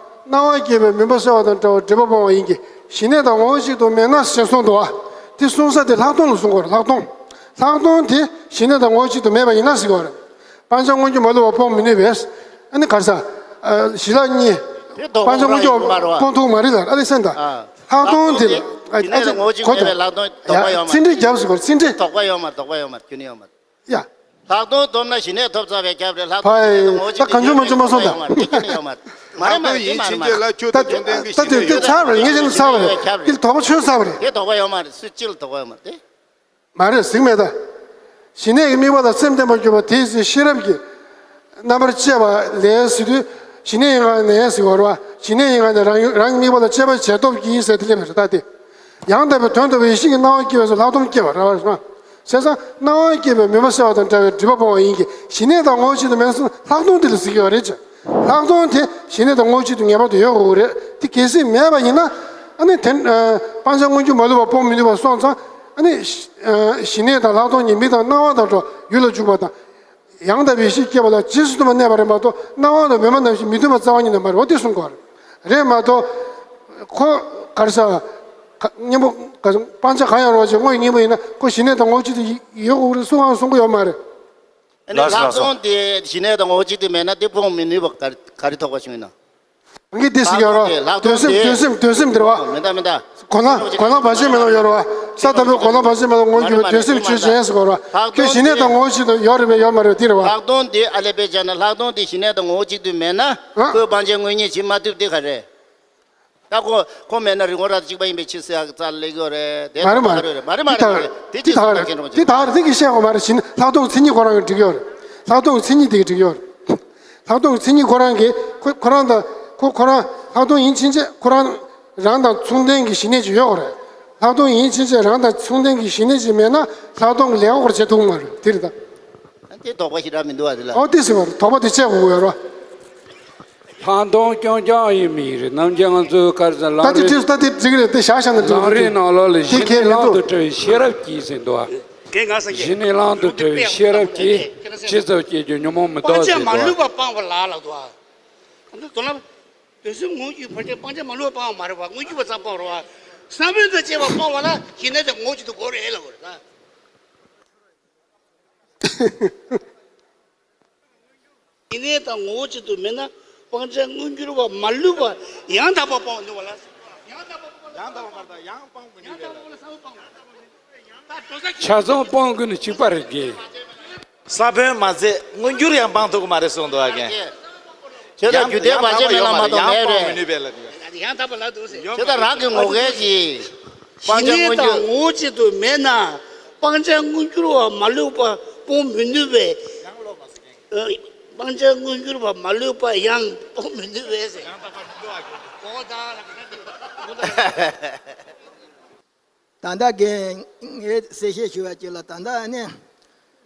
སྣང་བ་སྐྱེས་པའི་མུན་པ་སེལ་བ་དང་བྲལ་བར་སྒྲིབ་པ་སྤོང་བ་ཡིན་གྱི། ཞི་གནས་དང་ངོ་བོ་གཅིག་ཏུ་མེད་ན་ཞེས་གསུངས་འདུག་བ། དེ་གསུངས་ས་དེ་ལྷག་མཐོང་ལ་གསུང་དགོས་རེད། ལྷག་མཐོང་། ལྷག་མཐོང་དེ་ཞི་གནས་དང་ངོ་བོ་གཅིག་ཏུ་མེད་པ་ཡིན་ན་ཟེར་གྱི་ཡོད་རེད། སྤང་བྱ་དངོས་རྒྱུ་མ་ལུས་པ་སྤོང་མི་ནུས་པས། ཨ་ནི་ག་རེ་ཟ། ཨ། ཞི་ལྷག་གཉིས། དེ་དོགས་པ་སྤང་བྱ་དངོས་རྒྱུ་མ་རེད་བ། སྤོང་ཐུབ་མ་རེད་ལ། ཨ་ནི་སེམས་དང་། ཨ། ལྷག་མཐོང་དེ། ལྷག་མཐོང་དེ། ཨ། ཞི་གནས་དང་ངོ་བོ་གཅིག་མེད་པའི་ལྷག་མཐོང་དོགས་པ་ཡོད་མ་རེད། ཚིག་འགྲེལ་རྒྱབ་ཟེར་གོ། ཚིག་འགྲེལ། དོགས་པ་ཡོད་མ་རེད། དོགས་པ་ཡོད་མ་རེད། རྒྱུན་ཡོད་མ་རེད། ཡ། ལྷག་མཐོང་སྡོམ་ན་ཞི་གནས་ཐོབ་ཚར་བའི་ཁྱབ་རེད། ལྷག་མཐོང་ཕ་ཡི་ངོ་བོ་ད་གཅིག་གང་བྱུང་མང་བྱུང་མ་གསུངས་དང་། དེ་གཅིག་ཡོད་མ་རེད། མ་རེད་མ་རེད། དེ་མ་རེད་མ་རེད། ད་དེ་ད་དེ་ཚར་བ་རེད། ངས་བྱས་ན་ཚར་བ་རེད། དེ་དོགས་པ་ཆོད་ཚར་བ་རེད། དེ་དོགས་པ་ཡོད་མ་རེད། སུ་གཅིག་ལ་དོགས་པ་ཡོད་མ་རེད། དེ། མ་རེད། གཟིགས་མེད་ད། ཞི་གནས་ཀྱི་དམིགས་པ་ལ་སེམས་བརྟན་པར་གྱུར་པ་དེའི་ཚེ་ཤེས་རབ་ཀྱི་རྣམ་པར་དཔྱད་པ་ལས་ཟེར་དུས། ཞི་གནས་ཡིན་གང་ནས་ཟེར་བ་རེད་བ། ཞི་གནས་ཡིན་གང་ནས་རང་རང་གི་དམིགས་པ་ལ་དཔྱད་པ་བྱས་སྟོབས་ཀྱིས་ཟེར་དེ་སླེབས་པ་རེད་ད་དེ། ཡང་དག་པའི་དོན་རྟོགས་པའི་ཡེ་ཤེས་ཀྱི་སྣང་བ་སྐྱེས་པའི་ཚེ་ལྷག་མཐོང་སྐྱེ་བ་རེད་བ། བྱས་ཙང་སྣང་བ་སྐྱེས་པའི་མུན་པ་སེལ་བ་དང་འདྲ་བའི་སྒྲིབ་པ་སྤོང་བ་ཡིན་གྱི། ཞི་གནས་དང་ངོ་བོ་གཅིག་ཏུ་མེད་ན་ལྷག་མཐོང་དེ་ལ་ཟེར་གྱི་ཡོད་རེད་ཅེས། ལྷག་མཐོང་དེ་ཞི་གནས་དང་ངོ་བོ་གཅིག་ཏུ་ངེས་པར་དུ་ཡོད་དགོས་ཀྱི་རེད། དེ་གལ་སྲིད་མེད་པ་ཡིན་ན། ཨ་ནི་དེ། ཨ། སྤང་བྱ་མངོན་གྱུར་མ་ལུས་པ་སྤོང་མི་ནུས་པ་སོང་ཙང་། ཨ་ནི། ཨ། ཞི་གནས་དང་ལྷག་མཐོང་གཉིས་མིག་དང་རྣ་བ་དང་འགྲོགས་ཡུལ་ལ་འཇུག་པ་དང་། ཡང་དག་པའི་ཡེ་ཤེས་སྐྱེ་བ་ལ་རྗེས་སུ་མཐུན་པར་གནས་པ་རེད་མ་གཏོགས། སྣང་བ་དང་མུན་པ་ནང་བཞིན་མི་མཐུན་པ་རྩ་བ་ཉིད་ནས་མ་རེད། འོ་དེ་གསུང་དགོས་རེད་མ་གཏོགས། ཁོ་ག་རེ་ཟེར། ག་གཉེན་པོ་ག་སྤང་བྱ་གང་ཡང་རོགས་བྱེད་དངོས་ཀྱི་གཉེན་པོ་ཡིན་ན་ཁོ་ཞི་གནས་དང་ངོ་བོ་གཅིག་ཏུ་ཡོད་དགོས་རེད་གསུང་ཡང་གསུང་གི་ཡོད་མ་རེད། ཨ་ནི་ལགས་སོ། ལྷག་མཐོང་དེ་ཞི་གནས་དང་ངོ་བོ་གཅིག་ཏུ་མེད་ན་དེ་སྤོང་མི་ནུས་པ་ག་ག་རེ་དོགས་པ་བྱུང་ཡིན་ན། ང་གིས་འདི་ཞིག་ཡོད་རོ། ལྷག་མཐོང་འདོད་སེམས་དེ་འདོད་སེམས་འདོད་སེམས་འདིར་བ། མི་འདའ་མི་འདའ། གོ་ལ་གོ་ལ་བར་ཆད་མེད་ལ་ཡོད་རོ་བ། ས་དང་པོའི་གོ་ལ་བར་ཆད་མེད་ལ་ངོ་བོ་གཅིག་པའི་འདོད་སེམས་ཆོས་ཅན་ཟེར་གོ་རོ་བ། ལྷག་མཐོང་དེ་ཞི་གནས་དང་ངོ་བོ་གཅིག་ཏུ་ཡོད་རེད་པས་ཡོད་མ་རེད་འདིར་བ། ལྷག་མཐོང་དེ་ཨ་ལས་པས་བྱས་ན་ལྷག་མཐོང་དེ་ཞི་གནས་དང་ངོ་བོ་གཅིག་ཏུ་མེད་ན། ཨ། ཁོས་སྤང་བྱའི་དངོས་གཉེན་བྱེད་མ་ཐུབ་དེ་ག་རེད། ད་ཁོ་ཁོ་མེད་ན་རི་བོང་རྭ་དང་གཅིག་པ་ཡིན་པའི་ཕྱིར་ཟེར་ཡག་རྩ་ལ་སླེབས་ཀྱི་ཡོད་རེད། དེ་མ་རེད་མ་རེད། མ་རེད་མ་རེད། དེ་མ་རེད། དེ་ཅི་ཟེར་བ་མཁྱེན་རུང་། དེ་ད་རེད། དེ་གི་བཤད་དགོས་མ་རེད། ཞི་གནས་ལྷག་མཐོང་མཚན་ཉིད་ཁོ་རང་གིས་འགྲིག་ཡོད་རེད། ལྷག་མཐོང་མཚན་ཉིད་དེ་གིས་འགྲིག་ཡོད་རེད། ལྷག་མཐོང་མཚན་ཉིད་ཁོ་རང་གིས་ཁོ་ཁོ་རང་དང་ཁོ་ཁོ་རང་ལྷག་མཐོང་ཡིན་ཕྱིན་ཆད་ཁོ་རང་རང་དང་མཚུངས་ལྡན་གྱི་ཞི་གནས་ཅིག་ཡོད་དགོས་རེད། ལྷག་མཐོང་ཡིན་ཕྱིན་ཆད་རང་དང་མཚུངས་ལྡན་གྱི་ཞི་གནས་ཅིག་མེད་ན་ལྷག་མཐོང་གི་ལས་ཀ་ཁོ་རང་བྱེད་ཐུབ་ཀྱི་མ་རེད། དེ་རེད་ད། དེ་དོགས་པ་ཞེ་དྲག་མི་འདུག་བ་དེ་ལ། ཨོ་དེ་ཟེར་བ་རེད། དོགས་པ་དེ་བཅད་དགོས་ཀྱི་ཡོད་རེད། ལྷག་མཐོང་རྐྱང་རྐྱང་ཡིན་མིན་རེད། ནམ་རྒྱུན་ང་ཚོའི་སྐར་ས་ད་ལམ་དེ་རིམ་བྲིས་ད་དེ་འགྲིག་རེད། དེ་བཞག་བཞག་ན་འགྲིག་ལམ་རིམ་ནང་ལོགས་ལ་ཞི་གནས་ལམ་དུ་བཀྲི་བའི་ཤེས་རབ་ཀྱིས་ཟེར་འདུག་ཞི་གནས་ལམ་དུ་བཀྲི་བའི་ཤེས་རབ་ཀྱིས་ཇི་ཙམ་སྐྱེ་རྒྱུ་ཉོན་མོངས་མི་ལྡོག་ཟེར་འདུག་སྤང་བྱ་མ་ལུས་པ་སྤང་བ་ལ་ལབ་འདུག་ཨ་འདི་དོན་ལ་འདོད་སེམས་ངོ་བོ་ཉིད་ཕལ་ཆེར་སྤང་བྱ་མ་ལུས་པ་སྤང་བ་མ་རེད་པ། མངོན་གྱུར་པ་ཙམ་སྤང་བ་རེད་པ། བསམ་པའི་དང་བཅས་པ་སྤང་བ་ལ་ཞི་གནས་དང་ངོ་བོ་གཅིག་ཏུ་གོ་རེད་ལབ་དགོས་རེད་ད། ཞི་གནས་དང་ངོ་བོ་གཅིག་ཏུ་མེད་ན་སྤང་བྱ་མངོན་གྱུར་པ་མ་ལུས་པ་ཡང་དག་པ་སྤང་བ་འདུག་བ་ལ། ཡང་དག་པ་མ་རེད་ད་ཡང་སྤང་མི་ནུས་པས་ལ། ཆ་ཚང་སྤང་དགོས་ནི་གཅིག་པ་རེད་གི། ས་བོན་མ་ཟད་མངོན་གྱུར་ཡང་སྤང་ཐུབ་ཀྱི་མ་རེད་གསུངས་འདུག་ཨ་ཀྱེ། ཁྱོད་ད་རྒྱུ་དེ་བར་ཆད་མེད་ལ་མ་གཏོགས་མེད་རེད། ཡང་སྤང་མི་ནུས་པས་ལ། ཡང་དག་པ་ལ་འདུག་ཟེར། ཁྱོད་ད་རང་གི་ངོ་སྐལ་གྱིས། སྤང་བྱ་མངོན་གྱུར། ཞི་གནས་དང་ངོ་བོ་གཅིག་ཏུ་མེད་ན་སྤང་བྱ་མངོན་གྱུར་བ་མ་ལུས་པ་སྤོང་མི་ནུས་པས། ཨ། སྤང་བྱ་མངོན་གྱུར་བ་མ་ལུས་པ་ཡང་སྤོང་མི་ནུས་པས་ཟེར། གོ་ད། ད་ལྟ་གི་ངས་གསལ་བཤད་ཞུ་བ་ཅིག་ལ། ད་ལྟ་ནི་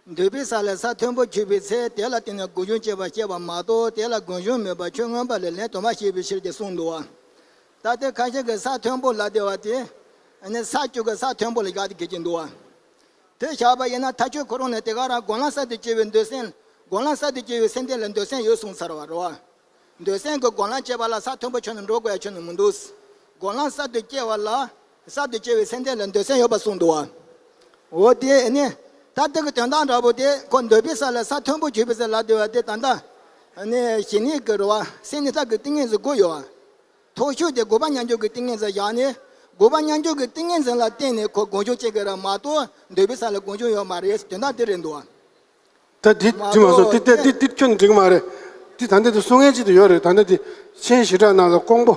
འདོད་པའི་ས་ལ་ས་མཐོན་པོ་ཆུད་པའི་ཚེ་དེ་ལ་བརྟེན་ནས་སྒོ་འབྱུང་སྐྱེ་བ་སྐྱེ་བ་མ་གཏོགས་དེ་ལ་སྒོ་འབྱུང་མེད་པར་ཆོས་མངོན་པ་ལས་ལན་དུ་མ་བཤད་པའི་ཕྱིར་ཅེས་གསུངས་འདུག་བ། ད་ལྟ་ཁ་ཤས་ཀྱིས་ས་མཐོན་པོ་ལབ་བསྡད་པ་དེ་ནི་ས་བཅུ་གི་ས་མཐོན་པོ་ལ་བཞག་སྟེ་གི་ཅིག་འདུག་བ། དེ་བཞག་པ་ཡིན་ན་མཐའ་དཔྱོད་ཁོ་རང་ནས་དེ་ག་རང་སྒོམ་ལམ་གསར་དུ་སྐྱེ་བའི་འདོད་སེམས། སྒོམ་ལམ་གསར་དུ་སྐྱེ་བའི་སེམས་ལྡན་ལ་འདོད་སེམས་ཡོད་གསུངས་ཚར་བ་རེད་བ། འདོད་སེམས་ཀྱི་སྒོམ་ལམ་སྐྱེ་བ་ལ་ས་མཐོན་པོ་ཆུད་ནས་འགྲོ་དགོས་ཡ་ཁྱོན་ནས་མི་འདུག་སྒོམ་ལམ་གསར་དུ་སྐྱེ་བ་ལ་གསར་དུ་སྐྱེ་བའི་སེམས་ལྡན་ལ་འདོད་སེམས་ཡོད་པ་གསུངས་འདུག་བ། འོ་དེ་ནི་ད་ལྟ་གི་དོན་དག་འདྲ་པོ་དེ་ཁོ་འདོད་པའི་ས་ལ་ས་མཐོན་པོ་ཆུད་པའི་ཚེ་ལབ་བསྡད་པ་དེ་ད་ལྟ་ནི་ཞི་གནས་ཀྱི་རེད་བ། སེམས་ནི་ས་ཀྱི་ཏིང་ངེ་འཛིན་དགུ་ཡོད་བ། མཐོ་ཤོས་དེ་དགུ་པ་མཉམ་སྦྱོར་གྱི་ཏིང་ངེ་འཛིན་བཞག་ནས་དགུ་པ་མཉམ་སྦྱོར་གྱི་ཏིང་ངེ་འཛིན་ལ་བརྟེན་ནས་ཁོ་སྒོམ་བྱུང་སྐྱེ་གི་རེད་མ་གཏོགས་འདོད་པའི་ས་ལ་སྒོམ་བྱུང་ཡོད་མ་རེད། དོན་དག་དེ་རེད་འདུག་བ། ད་འདི་འདི་མ་སོང་། འདི་འདི་འདི་འདི་ཁྱོན་འགྲིག་མ་རེད། འདི་ད་ལྟ་འདི་གསུང་མཁན་ཅིག་ཏུ་ཡོད་རེད། ད་ལྟ་འདི་མཆན་ཞེ་དྲག་ནང་ལ་ཀོང་པོ་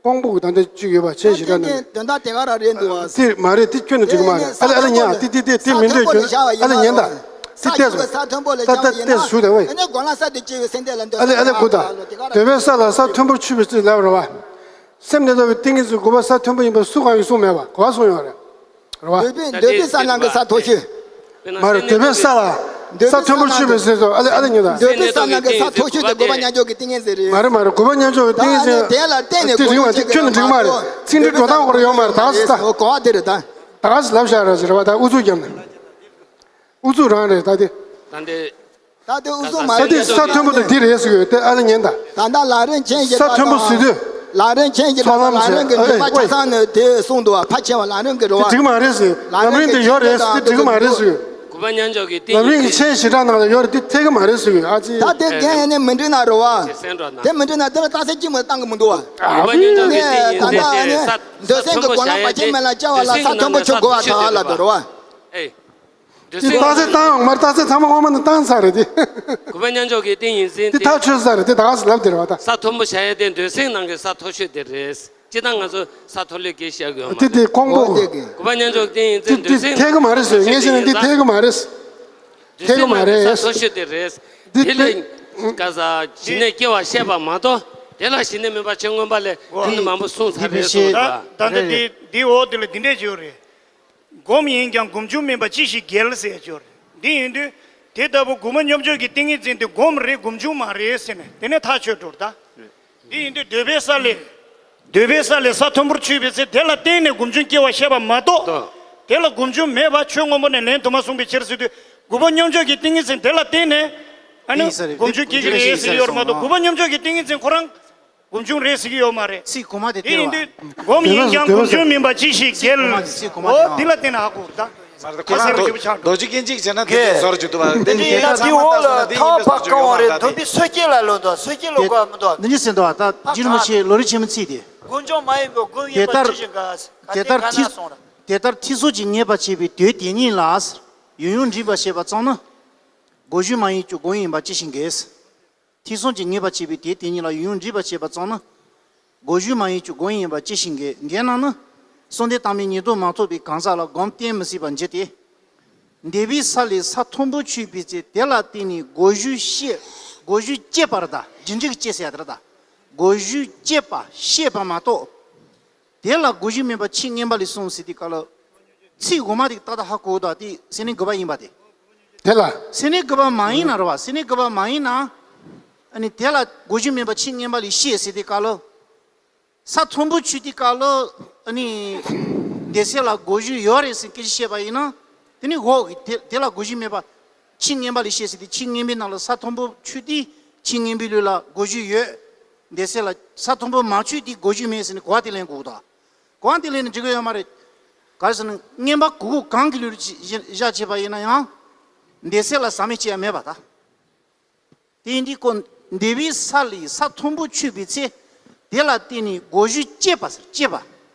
ཀོང་པོ་གི་ད་ལྟ་གཅིག་ཡོད་པ། མཆན་ཞེ་དྲག་ནང་ལ། དོན་དག་དེ་ག་རང་རེད་འདུག་བ། འདི་མ་རེད། འདི་ཁྱོན་འགྲིག་མ་རེད། ཨ་ལེ་ཨ་ལེ་ཉན། འདི་འདི་འདི་འདི་མི་འདོད་ཁྱོད། ཨ་ལེ་ཉན་ད། འདི་ལྟས་སོ། ད་ལྟ་ལྟས་སོ་ཞུ་ད་ཝེ། ཨ་ལེ་ཨ་ལེ་གོ་ད། འདོད་པའི་ས་ལ་ས་མཐོན་པོར་ཆུད་པའི་ཚུལ་ལབ་རེད་བ། སེམས་ནི་རྟོག་པའི་ཏིང་ངེ་འཛིན་དགུ་པ་ས་མཐོན་པོ་ཡིན་པ་སུ་གང་ཡང་གསུངས་མེད་པ་ག་པར་གསུངས་ཡོད་རེད། རེད་བ། འདོད་པའི་འདོད་པའི་ས་ནང་གི་ས་མཐོ་ཤོས། མ་རེད། འདོད་པའི་ས་ལ་ས་མཐོན་པོར་ཆུད་པའི་ཚུལ་དུ། ཨ་ལེ་ཨ་ལེ་ཉོན་ད། འདོད་པའི་ས་ནང་གི་ས་མཐོ་ཤོས་དེ་དགུ་པ་མཉམ་སྦྱོར་གྱི་ཏིང་ངེ་འཛིན་རེད། མ་རེད་མ་རེད། དགུ་པ་མཉམ་སྦྱོར་གྱི་ཏིང་ངེ་འཛིན། དེ་རིང་བ་དེ་ཁྱོན་ནས་འགྲིག་མ་རེད། ཚིག་འབྲུ་འགྲོ་སྟངས་ཁོ་རང་ཡོད་མ་རེད། ད་ག་ཟེ་ད། གོ་བ་དེ་རེད་ད། ད་ག་ཟེ་ལབ་བཞག་ར་ཟེར་བ། ད་ཨུ་ཚུགས་རྒྱབ་ནས། ཨུ་ཚུགས་རང་རེད་ད་དེ། ད་འདི། ད་དེ་ཨུ་ཚུགས་མ་ད་རེད། དེ་ས་མཐོན་པོ་དེ་འདི་རེད་ཟེར་གི་ཡོད་དེ། ཨ་ལེ་ཉན་ད། ད་ལྟ་ལམ་རིམ་མཆན་ཞེ་དྲག་ས་མཐོན་པོ་ཟེར་དུས། ལམ་རིམ་མཆན་ཞེ་དྲག་ཚོགས་ལམ་ལམ་རིམ་གྱི་ཨེ་འདུན་པ་ཆ་ཚང་ནས་དེ་གསུངས་འདུག་བ། ཕལ་ཆེ་བ་ལམ་རིམ་གྱི་རེད་བ། དེ་འགྲིག་མ་རེད་ཟེར། ལམ་རིམ་དེ་ཡོད་རེད་ཟེར། དེ་འགྲིག་མ་རེད་ཟེར། དགུ་པ་མཉམ་སྦྱོར་གྱི་ཏིང་ལམ་རིམ་གྱི་མཆན་ཞེ་དྲག་ནང་ལ་ཡོད་རེད། དེ་འཐད་གི་མ་རེད་ཟེར་གི། ཨ་ཙི། ད་དེ་རྒན་ཡང་ནས་མི་འགྲིག་ན་རེད་བ། དེ་མི་འགྲིག་ན་དེ་ལ་རྟགས་གསལ་གཅིག་མ་བཏང་གི་མི་འདུག་བ། དགུ་པ་མཉམ་སྦྱོར་གྱི་ཏིང་ངེ་ དེ་ད་ཨ་ནི་ས་འདོད་སེམས་ཀྱི་སྒོ་ལམ་བར་ཆད་མེད་ལ་བཅའ་བ་ལ་ས་མཐོན་པོ་ཆུ་བགོ་བ་དང་ལབ་འདུག་རེད་བ། ཨེ། འདོད་དེ་སེམས་རྟགས་གསལ་བཏང་ཡོང་མ་རེད། རྟགས་གསལ་ཚང་མ་དབུ་མ་ནས་བཏང་ཚར་རེད་དེ། གུས་པ་མཉམ་འཇོག་གི་ཏིང་ངེ་འཛིན་དེ་དེ་ཐག་ཆོད་ས་རེད། དེ་ད་ག་སེ་ལབ་དེ་རེད་བ་ད། ས་མཐོན་པོ་བྱ་ཡ་དེ་འདོད་སེམས་ནང་གི་ས་མཐོ་ཤོས་དེ་རེད། སྤྱིར་བཏང་ང་ཚོ་ས་མཐོ་ལོས་སྐད་བཤད་དགོས་མ་དེ་རེད། དེ་ཁོང་པོ། གོ་བ་མཉམ་འཇོག་ཏིང་ངེ་འཛིན་འདོད་སེམས་ནང་གི་ས་མཐོ་ཤོས་དེ་རེད། ཐད་ཀྱི་མ་རེད་ཟེར། ངས་བཤད་ན་འདི་ཐད་ཀྱི་མ་རེད། འདོད་སེམས་ནང་གི་ས་མཐོ་ཤོས་དེ་རེད། དེ་ལས་ཀ་ས་ཞི་གནས་སྐྱེ་བ་བཤད་པ་མ་གཏོགས་དེ་ལ་ཞི་གནས་མིན་པ་ཆོས་མངོན་པ་ལས་དེ་ནི་མང་པོ་གསུངས་ཚར་རེད་གསུངས་ད། ད་ལྟ་འདི་འདི་འོག་འདི་ལ་འདི་འདྲས་བརྗོད་རེད། སྒོམ་ཡིན་ཀྱང་སྒོམ་བྱུང་མིན་པ་ཅི་ཞིག་འགལ་ཟེར་ཡ་ཅིག་ཡོད་རེད། འདི་ཡིན་དུས་དེ་ལྟ་བུ་གུས་པ་མཉམ་འཇོག་གི་ཏིང་ངེ་འཛིན་དེ་སྒོམ་རེད་སྒོམ་བྱུང་མ་རེད་ཟེར་ནས་དེ་ནས་ཐག་ཆོད་འགྲོ་རེད་ད། འདི་ཡིན་དུས་འདོད་པའི་ས་ལས། འདོད་པའི་ས་ལས་ས་མཐོན་པོར་ཆུད་པའི་ཚེ་དེ་ལ་བརྟེན་ནས་སྒོམ་བྱུང་སྐྱེ་བ་བཤད་པ་མ་གཏོགས། དེ་ལ་སྒོམ་བྱུང་མེད་པ་ཆོས་མངོན་པ་ནས་ལན་དུ་མ་གསུངས་པའི་ཕྱིར་ཟེར་དུས་གུས་པ་མཉམ་འཇོག་གི་ཏིང་ངེ་འཛིན་དེ་ལ་བརྟེན་ནས་ཨ་ནི་སྒོམ་བྱུང་སྐྱེ་གི་རེད་ཟེར་གི་ཡོད་རེད་མ་གཏོགས་གུས་པ་མཉམ་འཇོག་གི་ཏིང་ངེ་འཛིན་ཁོ་རང་། སྒོམ་བྱུང་རེད་ཟེར་གྱི་ཡོད་མ་རེད། ཚིག་གོང་མ་དེ་དེ་རེད་བ། ཡིན་དུས་སྒོམ་ཡིན་ཀྱང་སྒོམ་བྱུང་མིན་པ་ཅི་ཞིག་འགལ། ཚིག་གོང་མ་དེ་ཡང་འོ་འདི་ལ་བརྟེན་ནས་ཧ་གོ་ད། མ་རེད་ཁོ་རང་རྡོ་རྡོ་རྗེ་སྐྱེ་འཇིག་བྱས་ན་དེ་དེ་ཟོར་གྱི་འདུག་བ། དེ་དེ་ཡིན་ན་དེ་འོག་ལ་ཐག་པ་རྐང་བ་རེད་འདུག་པའི་སོ་སྐྱེ་ལ་ལོ་འདུག་སོ་སྐྱེ་ལོ་དགོས་མི་འདུག་འདི་འདྲ་ཟེར་འདུག་བ། ད་རྗེ་རིན་པོ་ཆེ་ལོ་རིན་ཆེན་མོ་ཚིག་དེ། སྒོམ་བྱུང་མ་ཡིན་པའི་སྒོམ་ཡིན་པ་ཅི་ཞིག་འགལ། དེ་ལྟར་ཐིག་དེ་ལྟར་ཐིག་ཚོགས་ཀྱིས་ངེས་པར་བྱེད་པའི་དུས་དེ་ཉིད་ལ། ཡུལ་ཡུལ་འདྲིས་པར་བྱེད་པ་ཙམ་ན། སྒོམ་བྱུང་མ་ཡིན་རྒྱུ་སྒོམ་ཡིན་པ་ཅི་ཞིག་འགལ། ཐིག་ཚོགས་ཀྱིས་ངེས་པར་བྱེད་པའི་དུས་དེ་ཉིད་ལ་ཡུལ་ཡུལ་འདྲིས་པར་བྱེད་པ་ཙམ་ན། སྒོམ་བྱུང་མ་ཡིན་རྒྱུ་སྒོམ་ཡིན་པ་ཅི་ཞིག་འགལ། འགལ་ན་ནི། བསམ་གཏན་བཏང་མིན་ཉེར་བསྡོགས་མ་ཐོབ་པའི་གང་ཟག་ལ་སྒོམ་བསྟན་མི་སྲིད་པར་འགྱུར་ཏེ། འདོད་པའི་ས་ལས་ས་མཐོན་པོར་ཆུད་པའི་ཚེ་དེ་ལ་བརྟེན་ནས་སྒོམ་བྱུང་ཤེས། སྒོམ་བྱུང་སྐྱེས་པ་རེད་ད། རྒྱུ་འབྲས་ཀྱི་སྐྱེས་ཟེར་ཡ་དེ་རེད་ད། སྒོམ་བྱུང་སྐྱེས་པ་ཤེས་པ་མ་གཏོགས། དེ་ལ་སྒོམ་བྱུང་མིན་པ་ཆོས་མངོན་པ་ལས་གསུངས་ཟེར་དུས་སྐབས་ལ། ཚིག་འོག་མ་དེ་ཏག་ཏག་ཧ་གོ་འདུག་དེ་སེམས་ནི་དགོས་པ་ཡིན་པ་དེ། དེ་ལ། སེམས་ནི་དགོས་པ་མ་ཡིན་ན་རེད་བ། སེམས་ནི་དགོས་པ་མ་ཡིན་ན། ཨ་ནི་དེ་ལ་སྒོམ་བྱུང་མིན་པ་ཆོས་མངོན་པ་ལས་ཤེས་ཟེར་དུས་སྐབས་ལ། ས་མཐོན་པོ་ཆུད་དུས་སྐབས་ལ། ཨ་ནི། འདོད་སེམས་ལ་སྒོམ་བྱུང་ཡོད་རེད་ཟེར་སྐད་ཆ་བཤད་པ་ཡིན་ན། དེ་ནི་འོག་གི་དེ་དེ་ལ་སྒོམ་བྱུང་མེད་པ། ཆོས་མངོན་པ་ལས་ཤེས་ཟེར་དུས་ཆོས་མངོན་པའི་ནང་ལ་ས་མཐོན་པོ་ཆུད་དུས་ཆོས་མངོན་པའི་ལུགས་ལ་སྒོམ་བྱུང་ཡོད། འདོད་སེམས་ལ་ས་མཐོན་པོ་མ་ཆུད་དུས་སྒོམ་བྱུང་མེད་ཟེར་ནས་གོ་བ་དེ་ལེན་དགོས་ད། གོ་བ་དེ་ལེན་ནས་འགྲིག་གི་ཡོད་མ་རེད། ག་རེ་ཟེར་ན་མངོན་པ་གོ་དགོས་གང་གི་ལུགས་ལ་བཞག་བྱས་པ་ཡིན་ན་ཡང་། འདོད་སེམས་ལ་ཟག་མེད་སྐྱེ་ཡ་མེད་པ་ད། དེ་ཡིན་དུས་ཁོ་འདོད་པའི་ས་ལས་ས་མཐོན་པོ་ཆུད་པའི་ཚེ། དེ་ལ་བརྟེན་ནས་སྒོམ་བྱུང་སྐྱེས་པ་ཟེར་སྐྱེས་པ།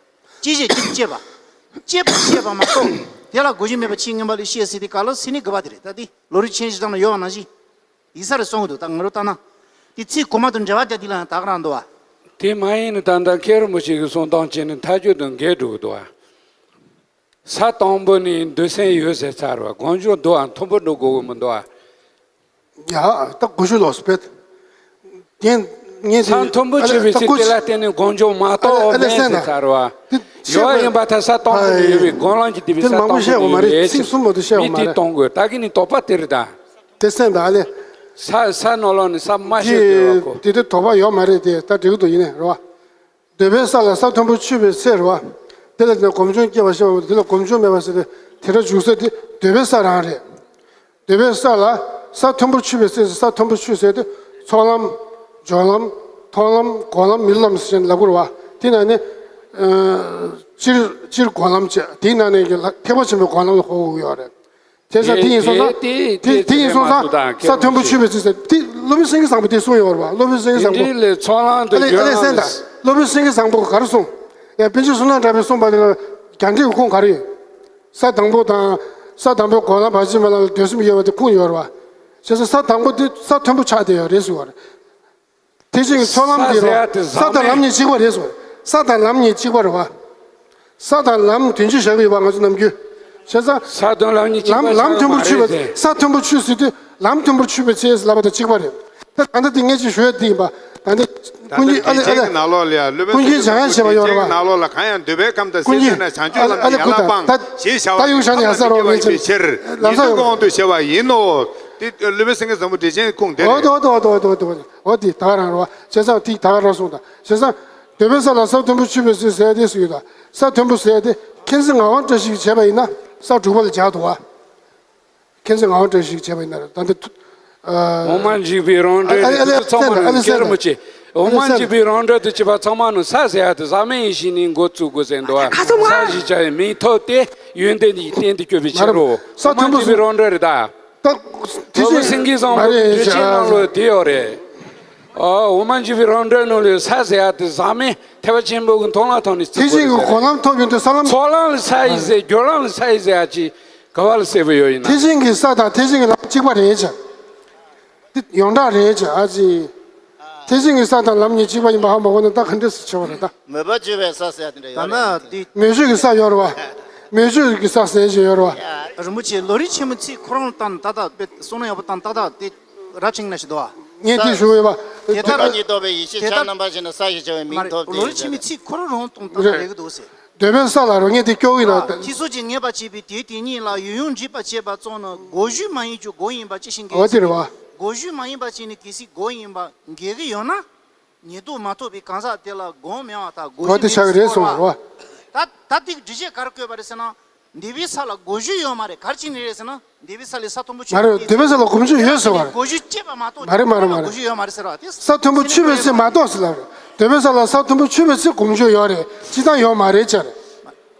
སྐྱེས་ཞེས་སྐྱེས་སྐྱེས་པ། སྐྱེས་པ་ཤེས་པ་མ་གཏོགས། དེ་ལ་སྒོམ་བྱུང་མེད་པ་ཆོས་མངོན་པ་ལས་ཤེས་ཟེར་དུས་སྐབས་ལ་སེམས་ནི་དགོས་པ་དེ་རེད་ད། དེ་ལོ་རིན་ཆེན་ཞིག་དང་ལ་ཡོད་པ་ནང་བཞིན། ཡིན་ས་རེད་གསུང་གི་འདུག་ད་ང་རང་ལྟ་ན། དེ་ཚིག་གོང་མ་དང་འབྲེལ་བ་རྒྱག་དུས་ལ་ཡང་ད་ག་རང་འདུག་བ། དེ་མ་ཡིན་ནི་ད་ལྟ་མཁན་རིན་པོ་ཆེ་གི་གསུང་སྟངས་བྱས་ནས་མཐའ་དཔྱོད་དང་འགལ་འགྲོ་གི་འདུག་བ། ས་དང་པོ་ནས་འདོད་སེམས་ཡོད་ཟེར་ཚར་བ། སྒོམ་བྱུང་འདུག་ཨ། མཐོན་པོ་འགྲོ་དགོས་ཀྱི་མི་འདུག་ཨ། ཡ། ད་གོ་ཤུ་ལོ་སྤེད། རྒན། ངས་ས་མཐོན་པོ་ཆུད་པའི་ཚེ་དེ་ལ་བརྟེན་ནས་སྒོམ་བྱུང་མ་གཏོགས་འོག་མིན་ཟེར་ཚར་བ། ཡོད་ཡིན་པ་ཐལ། ས་དང་པོ་ནས་ཡོད་པའི་སྒོམ་ལམ་གྱི་འདུས་པའི་ས་དང་པོ་ནས་ཡོད་པའི་ཚིག་གསུམ་མ་གཏོགས་བཤད་ཡོད་མ་རེད། མི་དེ་གཏོང་དགོས། ད་གིན་ནི་དོགས་པ་དེ་རེད་ད། དེ་སེམས་ད་ལེ། ས་ས་ནང་ལོགས་ནས་ས་མ་ཤེས་དེ་རེད་བ་ཁོ། དེ་དེ་དོགས་པ་ཡོད་མ་རེད་དེ། ད་འགྲིག་གི་འདུག་ཡིན་ནའི་རེད་བ། འདོད་པའི་ས་ལ་ས་མཐོན་པོ་ཆུད་པའི་ཚེ་རེད་བ། དེ་ལ་བརྟེན་སྒོམ་བྱུང་སྐྱེ་བ་ཤེས་པ། དེ་ལ་སྒོམ་བྱུང་མེད་པ་ཟེར་ཏེ་དེ་འདྲ་འཇུག་ས་དེ་འདོད་པའི་ས་རང་རེད། འདོད་པའི་ས་ལ་ས་མཐོན་པོ་ཆུད་པའི་ཚེ། ས་མཐོན་པོ་ཆུད་ཟེར་ཏེ་ཚོགས་ལམ། སྦྱོར་ལམ། མཐོང་ལམ། སྒོམ་ལམ། མི་སློབ་ལམ་ཟེར་ནས་ལབ་དགོས་རེད་བ། དེ་ནང་ནས། ཨ། སྤྱིར་སྤྱིར་སྒོམ་ལམ་བྱས། དེའི་ནང་ནས་ཀྱི་ཐེག་པ་ཆེན་པོའི་སྒོམ་ལམ་ལ་གོ་དགོས་ཀྱི་ཡོད་རེད། དེ་ཙང་དེ་ཡིན་སོང་ཙང་དེ་དེ་དེ་ཡིན་སོང་ཙང་ས་མཐོན་པོ་ཆུད་པའི་ཚེ་ཟེར་དེ་སློབ་དཔོན་སེང་གེ་བཟང་པོས་དེ་གསུངས་ཡོད་རེད་བ། སློབ་དཔོན་སེང་གེ་བཟང་པོ། དེ་འདྲའི་ལས་ཚོགས་ལམ་དུ། ཨ་ལེ་ཨ་ལེ། སེང་ད། སློབ་དཔོན་སེང་གེ་བཟང་པོ་ག་རེ་གསུངས། ཡ། པཎ་ཆེན་བསོད་ནམས་གྲགས་པས་གསུངས་པ་དེ་ལ་རྒྱ་འགྲེལ་གྱི་ཁུངས་ག་རེ་ཡོད། ས་དང་པོ་དང་། ས་དང་པོའི་སྒོམ་ལམ་བར་ཆད་མེད་ལམ་ལ་འདོད་སེམས་ཡོད་པ་དེ་ཁུངས་ཡོད་རེད་བ། བྱས་ཙང་ས་དང་པོ་དེ་ས་མཐོན་པོ་ཆགས་བསྡད་ཡོད་རེད་ཟེར་བ་རེད། དེ་བཞིན་གྱི་ཚོགས་ལམ་དེ་རོ། ས་དང་ལམ་གཉིས་གཅིག་པ་རེད་ཟེར། ས་དང་ལམ་གཉིས་གཅིག་པ་རེད་བ། ས་དང་ལམ་དོན་གཅིག་བཞག་གི་ཡོད་པ་ང་ཚོ་ནམ་རྒྱུན། བྱས་ཙང་། ས་དང་ལམ་གཉིས་གཅིག་པ་ལམ་ལམ་མཐོན་པོར་ཆུད་པ། ས་མཐོན་པོར་ཆུད་ཟེར་དུས་ལམ་མཐོན་པོར་ཆུད་པའི་ཚེ་ལབ་པ་དང་གཅིག་པ་རེད། ད་ད་ལྟ་དེ་ངས་ཅིག་ཞུ་ཡ་དེ་ཡིན་པ། ད་ལྟ་ཀུན་མཁྱེན། ཨ་ལེ་ཨ་ལེ། ཀུན་མཁྱེན་འཇམ་དབྱངས་བཞད་པ་ཡོད་རེད་བ། ཀུན་མཁྱེན། ཨ་ལེ་ཨ་ལེ། ཀུན་མཁྱེན། ཨ་ལེ་ཨ་ལེ། ཁུར་ད། ད་ད་ཡུག་བཞག་ནས་ཡ་ས་རོགས། ངས་ཅིག་ལམ་སང་ཡོང་། དུ་བྱ་བ་ཡིན་ནོ། དེ་སློབ་དཔོན་སེང་གེ་བཟང་པོ་འགྲེལ་ཆེན་ཁུངས་དེ་རེད། འོ་དེ་འོ་དེ་འོ་དེ་འོ་དེ་འོ་དེ་འོ་དེ་ད་ག་རང་རེད་བ། བྱས་ཙང་དེ་ད་ག་རང་གསུངས་དང་། བྱས་ཙང་འདོད་པའི་ས་ལ་ས་མཐོན་པོ་ཆུད་པའི་ཚེ་ཟེར་ཡ་དེ་སུ་ཡོད་དང་། ས་མཐོན་པོ་ཟེར་ཡ་དེ་མཁྱེན་བརྩེ་ངག་དབང་བཀྲ་ཤིས་ཀྱིས་བྱས་པ་ཡིན་ན་ས་དྲུག་པ་ལ་སྦྱར་འདུག་བ། མཁྱེན་བརྩེ་ངག་དབང་བཀྲ་ཤིས་ཀྱིས་བྱས་པ་ཡིན་ན་རེད། ད་འདི། འོག་མ་འཇིགས་པའི་རང་འགྲེལ། ཨ་ལེ་ཨ་ལེ། ཚང་མ་ནི། མཁན་རིན་པོ་ཆེ། འོག་མ་འཇིགས་པའི་རང་འགྲེལ་དུ་བྱས་པ་ཚང་མ་ནི་ས་ཟེར་ཡ་དེ་ཟག་མེད་ཡེ་ཤེས་ནས་འགོ་བཙུགས་དགོས་ཟེར་འདུག་བ། ཁ་སང་ས་ཞེས་བྱ་བའི་མིང་ཐོབ་སྟེ་ཡོན་ཏན་གྱི་རྟེན་དུ་གྱུར་པའི་ཕྱིར་རོ། ས་མཐོན་པོ། འོག་མ་འཇིགས་པའི་རང་འགྲེལ་རེད་ད། ད་དེ་བཞིན་སློབ་དཔོན་སེང་གེ་བཟང་པོ་གི་འགྲེལ་ཆེན་ནང་ལོགས་དེ་ཡོད་རེད། ཨ། འོ་མ་འཇིག་པའི་རང་གྲོལ་ནང་ལ་ས་ཟེར་ཡ་དེ་ཟག་མེད་ཐེག་པ་ཆེན་པོ་གི་མཐོང་ལམ་ཐོག་ནས་ཐེག་ཆེན་གྱི་གོ་ལམ་ཐོབ་ཡོང་དུས་ས་ལམ། ཚོགས་ལམ་ལ་ས་ཡིན་ཟེར། སྦྱོར་ལམ་ལ་ས་ཡིན་ཟེར་ཡ་ཅིག་ག་བ་ལ་གསལ་པོ་ཡོད་ཡིན་ན། ཐེག་ཆེན་གྱི་ས་དང་ཐེག་ཆེན་གྱི་ལམ་གཅིག་པ་རེད་ཅེས། འདི་ཡོངས་གྲགས་རེད་ཅེས་ཨ་ཙི། ཐེག་ཆེན་གྱི་ས་དང་ལམ་གཉིས་གཅིག་པ་ཡིན་པ་ཧ་མ་གོ་ན་ད་ག་འདྲས་སེ་བྱེད་པ་རེད་ད། མོས་པ་བཅོས་པའི་ས་ཟེར་ཡ་དེ་འདྲ་ཡོད་རེད། ད་ན་དེ། མོས་སྤྱོད་ཀྱི་ས་ཡོད་རེད་བ། མོས་སྤྱོད་ཀྱི་ས་ཟེར་ཞིག་ཡོད་རེད་བ། རིན་པོ་ཆེ་ལམ་རིམ་ཆེན་མོའི་ཚིག་ཁོ་རང་ལ་བཏང་ན་ཏག་ཏག་དཔེ་བསམ་བློ་ཡག་པོ་བཏང་ན་ཏག་ཏག་དེ་རབ་བྱུང་ན་ཞིག་འདུག་བ། ངས་དེ་ཞུ་ཡོད་པ། དེ་ལྟར་ཉིད་རྟོགས་པའི་ཡེ་ཤེས་དེ་ལྟར་ཆར་རྣམ་པ་བཞིན་དུ་ས་ཞེས་བྱ་བའི་མིང་ཐོབ་སྟེ། ལམ་རིམ་ཆེན་མོའི་ཚིག་ཁོ་རང་རང་བཏང་ན་ཏག་ཏག་རེད་གི་འདུག་ཟེར། འདོད་པའི་ས་ལ་རོ། ངས་དེ་སྐྱོ་གི་ན། ཐེག་ཚོགས་ཀྱིས་ངེས་པར་བྱེད་པའི་དེའི་དེ་ཉིད་ལ་ཡུལ་ཡུལ་འདྲིས་པ་བྱེད་པ་ཙམ་ནི་སྒོ་བཞི་མ་ཡིན་རྒྱུ་སྒོ་ཡིན་པ་ཅི་ཞིག་འགལ། འོ་དེ་རེད་བ། སྒོ་བཞི་མ་ཡིན་པ་ཅིག་ནི་གལ་སྲིད་སྒོ་ཡིན་པ་འགལ་གྱི་ཡོད་ན། ཉེར་བསྡོགས་མ་ཐོབ་པའི་གང་ཟག་དེ་ལ་སྒོ་མེད་པར་ཐལ། སྒོ་བཞི་མེད་པ་ཟེར་བ་རེད་བ། ད་ད་དེ་འགྲེལ་བཤད་ག་རེ་བཀོད་པ་རེད་ཟེར་ན། འདོད་པའི་ས་ལ་སྒོ་བཞི་ཡོད་མ་རེད། ག་རེ་བྱས་ནས་རེད་ཟེར་ན། འདོད་པའི་ས་ལ་ས་མཐོན་པོ་ཆོད་པའི། མ་རེད། འདོད་པའི་ས་ལ་སྒོམ་ཆུ་ཡོད་ཟེར་བ་རེད། སྒོ་བཞི་བཅད་པ་མ་གཏོགས། མ་རེད་མ་རེད་མ་རེད། སྒོ་བཞི་ཡོད་མ་རེད་ཟེར་བ་དེ། ས་མཐོན་པོ་ཆུད་པའི་ཚེ་མ་གཏོགས་ཟེར་ལབ་རེད། འདོད་པའི་ས་ལ་ས་མཐོན་པོ་ཆུད་པའི་ཚེ་སྒོམ་ཆུ་ཡོད་རེད། སྤྱིར་བཏང་ཡོད་མ་རེད་ཅེས་རེད།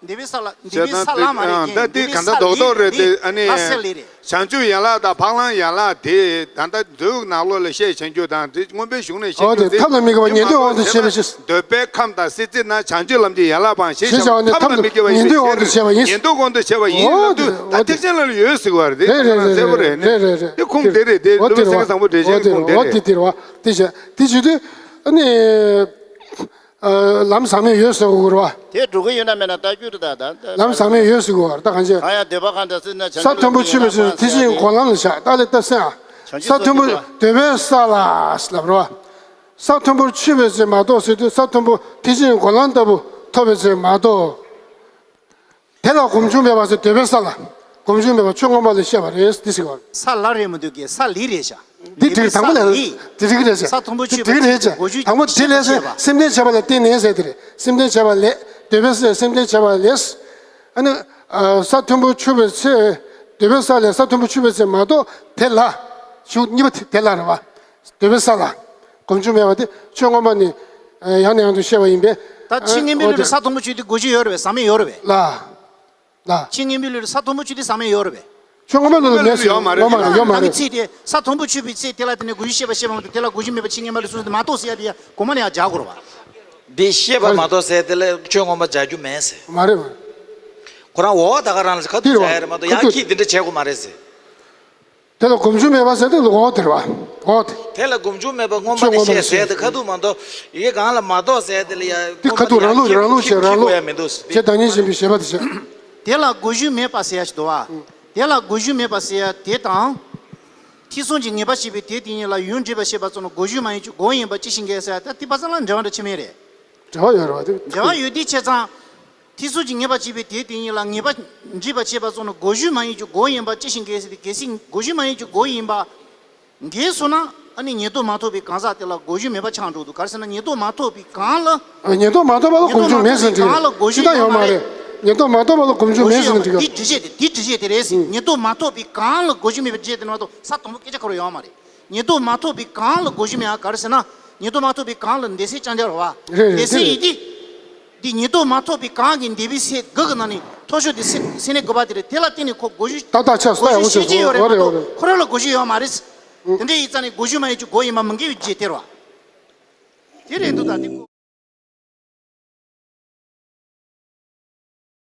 འདོད་པའི་ས་ལ། འདོད་པའི་ས་ལ་མ་རེད། ད་དེ་གང་ལྟར་རྡོག་རྡོག་རེད་དེ། ཨ་ནི་ལ་སེ་ལི་རེད། བྱང་ཆུབ་ཡན་ལག་དང་འཕགས་ལམ་ཡན་ལག་དེ་ད་ལྟ་མཛོད་ནང་ལོགས་ལ་བཤད་བྱང་ཆུབ་དང་དེ་མངོན་པའི་གཞུང་ནས་བཤད། འོ་དེ་རྒྱུ་དེ་ཐབས་ལ་དམིགས་པ་ཉེར་བསྡོགས་དབང་དུ་བྱས་པའི་ཕྱིར། འདོད་པའི་ཁམས་དང་སྲིད་རྩེ་ན་བྱང་ཆུབ་ལམ་གྱི་ཡན་ལག་པའང་ཞེས་བྱ་བ་ནི་ཐབས་ལ་དམིགས་པ་ཉེར་བསྡོགས་དབང་དུ་བྱས་པ་ཡིན། ཉེར་བསྡོགས་དབང་དུ་བྱས་པ་ཡིན་ལབ་དུས། ད་ཐེག་ཆེན་ལ་ཡོད་ཟེར་བ་རེད། དེ་གསལ་པོ་རེད། རེད་རེད་རེད། དེ་ཁུངས་དེ་རེད། དེ་འོ་དེ་རེད་བ། འོ་དེ་རེད་བ། འོ་དེ་དེ་རེད་བ། དེ་བྱས་དེ་བྱས་དུས་ཨ་ནི། ལམ་ཟག་མེད་ཡོད་ཟེར་དགོས་རེད་བ། དེ་འགྲོ་གི་ཡོད་ན་མེད་ན་ལྟ་རྒྱུ་རེད་ད། ལམ་ཟག་མེད་ཡོད་ཟེར་དགོས་བ་རེད་ད། གང་ཅི། གང་ཡང་འདོད་པ་གང་དང་སྲིད་ན་བྱང་ཆུབ་ས་མཐོན་པོ་ཆུད་པའི་ཕྱིར་ཐེག་ཆེན་གྱི་གོ་ལམ་ལ་བཞག་ད་ལྟ་ལྟ་སེ་ཨ། བྱང་ཆུབ་ས་མཐོན་པོ་འདོད་པའི་ས་ལ་ལབ་རེད་བ། ས་མཐོན་པོར་ཆུད་པའི་ཚེ་མ་གཏོགས་ཟེར་དུས་ས་མཐོན་པོ་ཐེག་ཆེན་གྱི་གོ་ལམ་ལྟ་བུ་ཐོབ་པའི་ཚེ་མ་གཏོགས། དེ་ལ་སྒོམ་བྱུང་མེད་པ་ཟེར། འདོད་པའི་ས་ལ་སྒོམ་བྱུང་མེད་པ་ཆོས་མངོན་པ་ལ་བཤད་པ་རེད་འདི་ཟེར་བ། ས་ལ་རེད་མི་འདུག་གི། ས་ལི་རེད་བཞག་འདི་འགྲིག་དང་པོ་ལ་འདོད་པའི་ས་ལི། འདི་འགྲིག་རེད་ཟེར། ས་མཐོན་པོ་ཆུད་པའི་ཚེ་དང་པོ་འདི་ལས་ཟེར། སེམས་ལྡན་བྱ་བ་ལ་བརྟེན་ནས་ཟེར་དེ་རེད། སེམས་ལྡན་བྱ་བ་ལས། འདོད་པའི་ས་ལ་སེམས་ལྡན་བྱ་བ་ལས། ཨ་ནི། ས་མཐོན་པོ་ཆུད་པའི་ཚེ། འདོད་པའི་ས་ལས་ས་མཐོན་པོ་ཆུད་པའི་ཚེ་མ་གཏོགས་དེ་ལ། གཞུང་གཉིས་པ་དེ་ལ་རེད་བ། འདོད་པའི་ས་ལ། སྒོམ་བྱུང་མེད་པ་དེ་ཆོས་མངོན་པ་ནི། ཡང་ནས་ཡང་དུ་བཤད་པ་ཡིན་པས། ད་ཆོས་མངོན་པའི་ལུགས་ལ་ས་མཐོན་པོ་ཆུད་དེ་སྒོ་བཞི་ཡོད་རེད་པས། ཟག་མེད་ཡོད་རེད་པས། ལ། ལ། ཆོས་མངོན་པའི་ལུགས་ལ་ས་མཐོན་པོ་ཆུད་དེ་ཟག་མེད་ཡོད་རེད་པས། ཆོས་མངོན་པའི་ལུགས་ལ་མེད་ཟེར། ཡོད་མ་རེད། ཡོད་མ་རེད། ཡོད་མ་རེད། ཚིག་དེ་ས་མཐོན་པོ་ཆུད་པའི་ཚེ་དེ་ལ་དེ་ནས་སྒོ་བཞི་བཤད་པ་བཤད་པ་མ་གཏོགས་དེ་ལ་སྒོ་བཞི་མེད་པ་ཆོས་མངོན་པ་ལུགས་གསུངས་ཏེ་མ་གཏོགས་ཟེར་ཡ་དེ་ཡ་གོང་མ་ནས་ཡང་སྦྱར་དགོས་རེད་པ། འདི་བཤད་པ་མ་གཏོགས་ཟེར་དེ་ལ་ཆོས་མངོན་པ་སྦྱར་རྒྱུ་མེད་ཟེར། མ་རེད་པ། ཁོ་རང་འོ་ད་ག་རང་ལ་ཁ་ཐུག་སྦྱར་ཡ་རེད་མ་གཏོགས་ཡ་ཁྱེད་འདི་འདྲ་བྱེད་དགོས་མ་རེད་ཟེར། དེ་ལ་སྒོམ་བྱུང་མེད་པ་ཟེར་དེ་ལ་འོ་དེ་རེད་བ། འོ་དེ། དེ་ལ་སྒོམ་བྱུང་མེད་པ་མངོན་པ་ནས་བཤད་ཟེར་དེ་ཁ་ཐུག་མ་གཏོགས་ཡི་གེ་གང་ལ་མ་གཏོགས་ཟེར་དེ་ལ་ཡ། དེ་ཁ་ཐུག་རང་ལུགས་རང་ལུགས་བྱས་རང་ལུགས་བྱས་བདག་ཉིད་གཞན་པའི་བཞེད་པ་དེ་བྱས། དེ་ལ་སྒོ་བཞི་མེད་པ་ཟེར་ཡ་ཞིག་འདུག་བ། དེ་ལ་སྒོ་བཞི་མེད་པ་ཟེར་ཡ་དེ་དང་། ཐེག་གསུམ་གྱིས་ངེས་པར་བྱེད་པའི་དེའི་དེ་ཉིད་ལ་ཡུལ་འདྲིས་པ་བྱེད་པ་ཙམ་ལ་སྒོ་བཞི་མ་ཡིན་རྒྱུ་སྒོ་ཡིན་པ་ཅི་ཞིག་འགལ་ཟེར་ཡ་ད་དེ་པ་ཚང་ལ་འབྲེལ་བ་འདྲ་ཆེ་མེད་རེད། འབྲེལ་བ་ཡོད་རེད་བ་དེ། འབྲེལ་བ་ཡོད་དེ་བྱས་ཙང་། ཐེག་གསུམ་གྱིས་ངེས་པར་བྱེད་པའི་དེའི་དེ་ཉིད་ལ་ངེས་པར་འདྲིས་པ་བྱེད་པ་ཙམ་ལ་སྒོ་བཞི་མ་ཡིན་རྒྱུ་སྒོ་ཡིན་པ་ཅི་ཞིག་འགལ་ཟེར་ཏེ་གལ་སྲིད་སྒོ་བཞི་མ་ཡིན་རྒྱུ་སྒོ་ཡིན་པ་འགལ་སོང་ན་ཨ་ནི་ཉེར་བསྡོགས་མ་ཐོབ་པའི་གང་ཟག་དེ་ལ་སྒོ་བཞི་མེད་པ་ཆགས་འགྲོ་འདུག་ག་རེ་ཟེར་ན་ཉེར་བསྡོགས་མ་ཐོབ་པའི་གང་ལ། ཉེར་བསྡོགས་མ་ཐོབ་པ་ལ་སྒོམ་བྱུང་མེད་ཟེར་འགྲིག་གང་ལ་སྒོ་བཞི་ཅི་ད་ཡོད་མ་རེད། ཉེར་བསྡོགས་མ་ཐོབ་པ་ལ་སྒོམ་བྱུང་མེད་ཟེར་འགྲིག་ག་འདི་འགྲེལ་བཤད་དེ་འདི་འགྲེལ་བཤད་དེ་རེད་ཟེར། ཉེར་བསྡོགས་མ་ཐོབ་པའི་གང་ལ་སྒོ་བཞི་མེད་པའི་འགྲེལ་བཤད་དེ་མ་གཏོགས་ས་དང་པོ་སྐད་ཆ་ཁོ་རང་ཡོད་མ་རེད། ཉེར་བསྡོགས་མ་ཐོབ་པའི་གང་ལ་སྒོ་བཞི་མེད་ཨ་ག་རེ་ཟེར་ན། ཉེར་བསྡོགས་མ་ཐོབ་པའི་གང་ལ་འདོད་སེམས་རྐྱང་རྐྱང་རེད་བ། རེད་རེད། འདོད་སེམས་ཡིན་ཏེ། འདི་ཉེར་བསྡོགས་མ་ཐོབ་པའི་གང་གི་འདོད་པའི་སེམས་དགུ་གི་ནང་ནས་མཐོ་ཤོས་དེ་སེམས་སེམས་ནི་དགུ་པ་དེ་རེད། དེ་ལ་བརྟེན་ནས་ཁོ་སྒོ་བཞི། ཏག་ཏག་ཆགས་སོ་ཡ་སྒོ་བཞི་ཤེས་ཀྱི་ཡོད་རེད་མ་གཏོགས་ཁོ་རང་ལ་སྒོ་བཞི་ཡོད་མ་རེད། དེ་འདྲ་ཡིན་ཙང་ནས་སྒོ་བཞི་མ་ཡིན་རྒྱུ་སྒོ་ཡིན་པ་མི་འགལ་བའི་རྒྱུ་དེ་རེད་བ། དེ་རེད་འདུག་ད་དེ་ཁོ།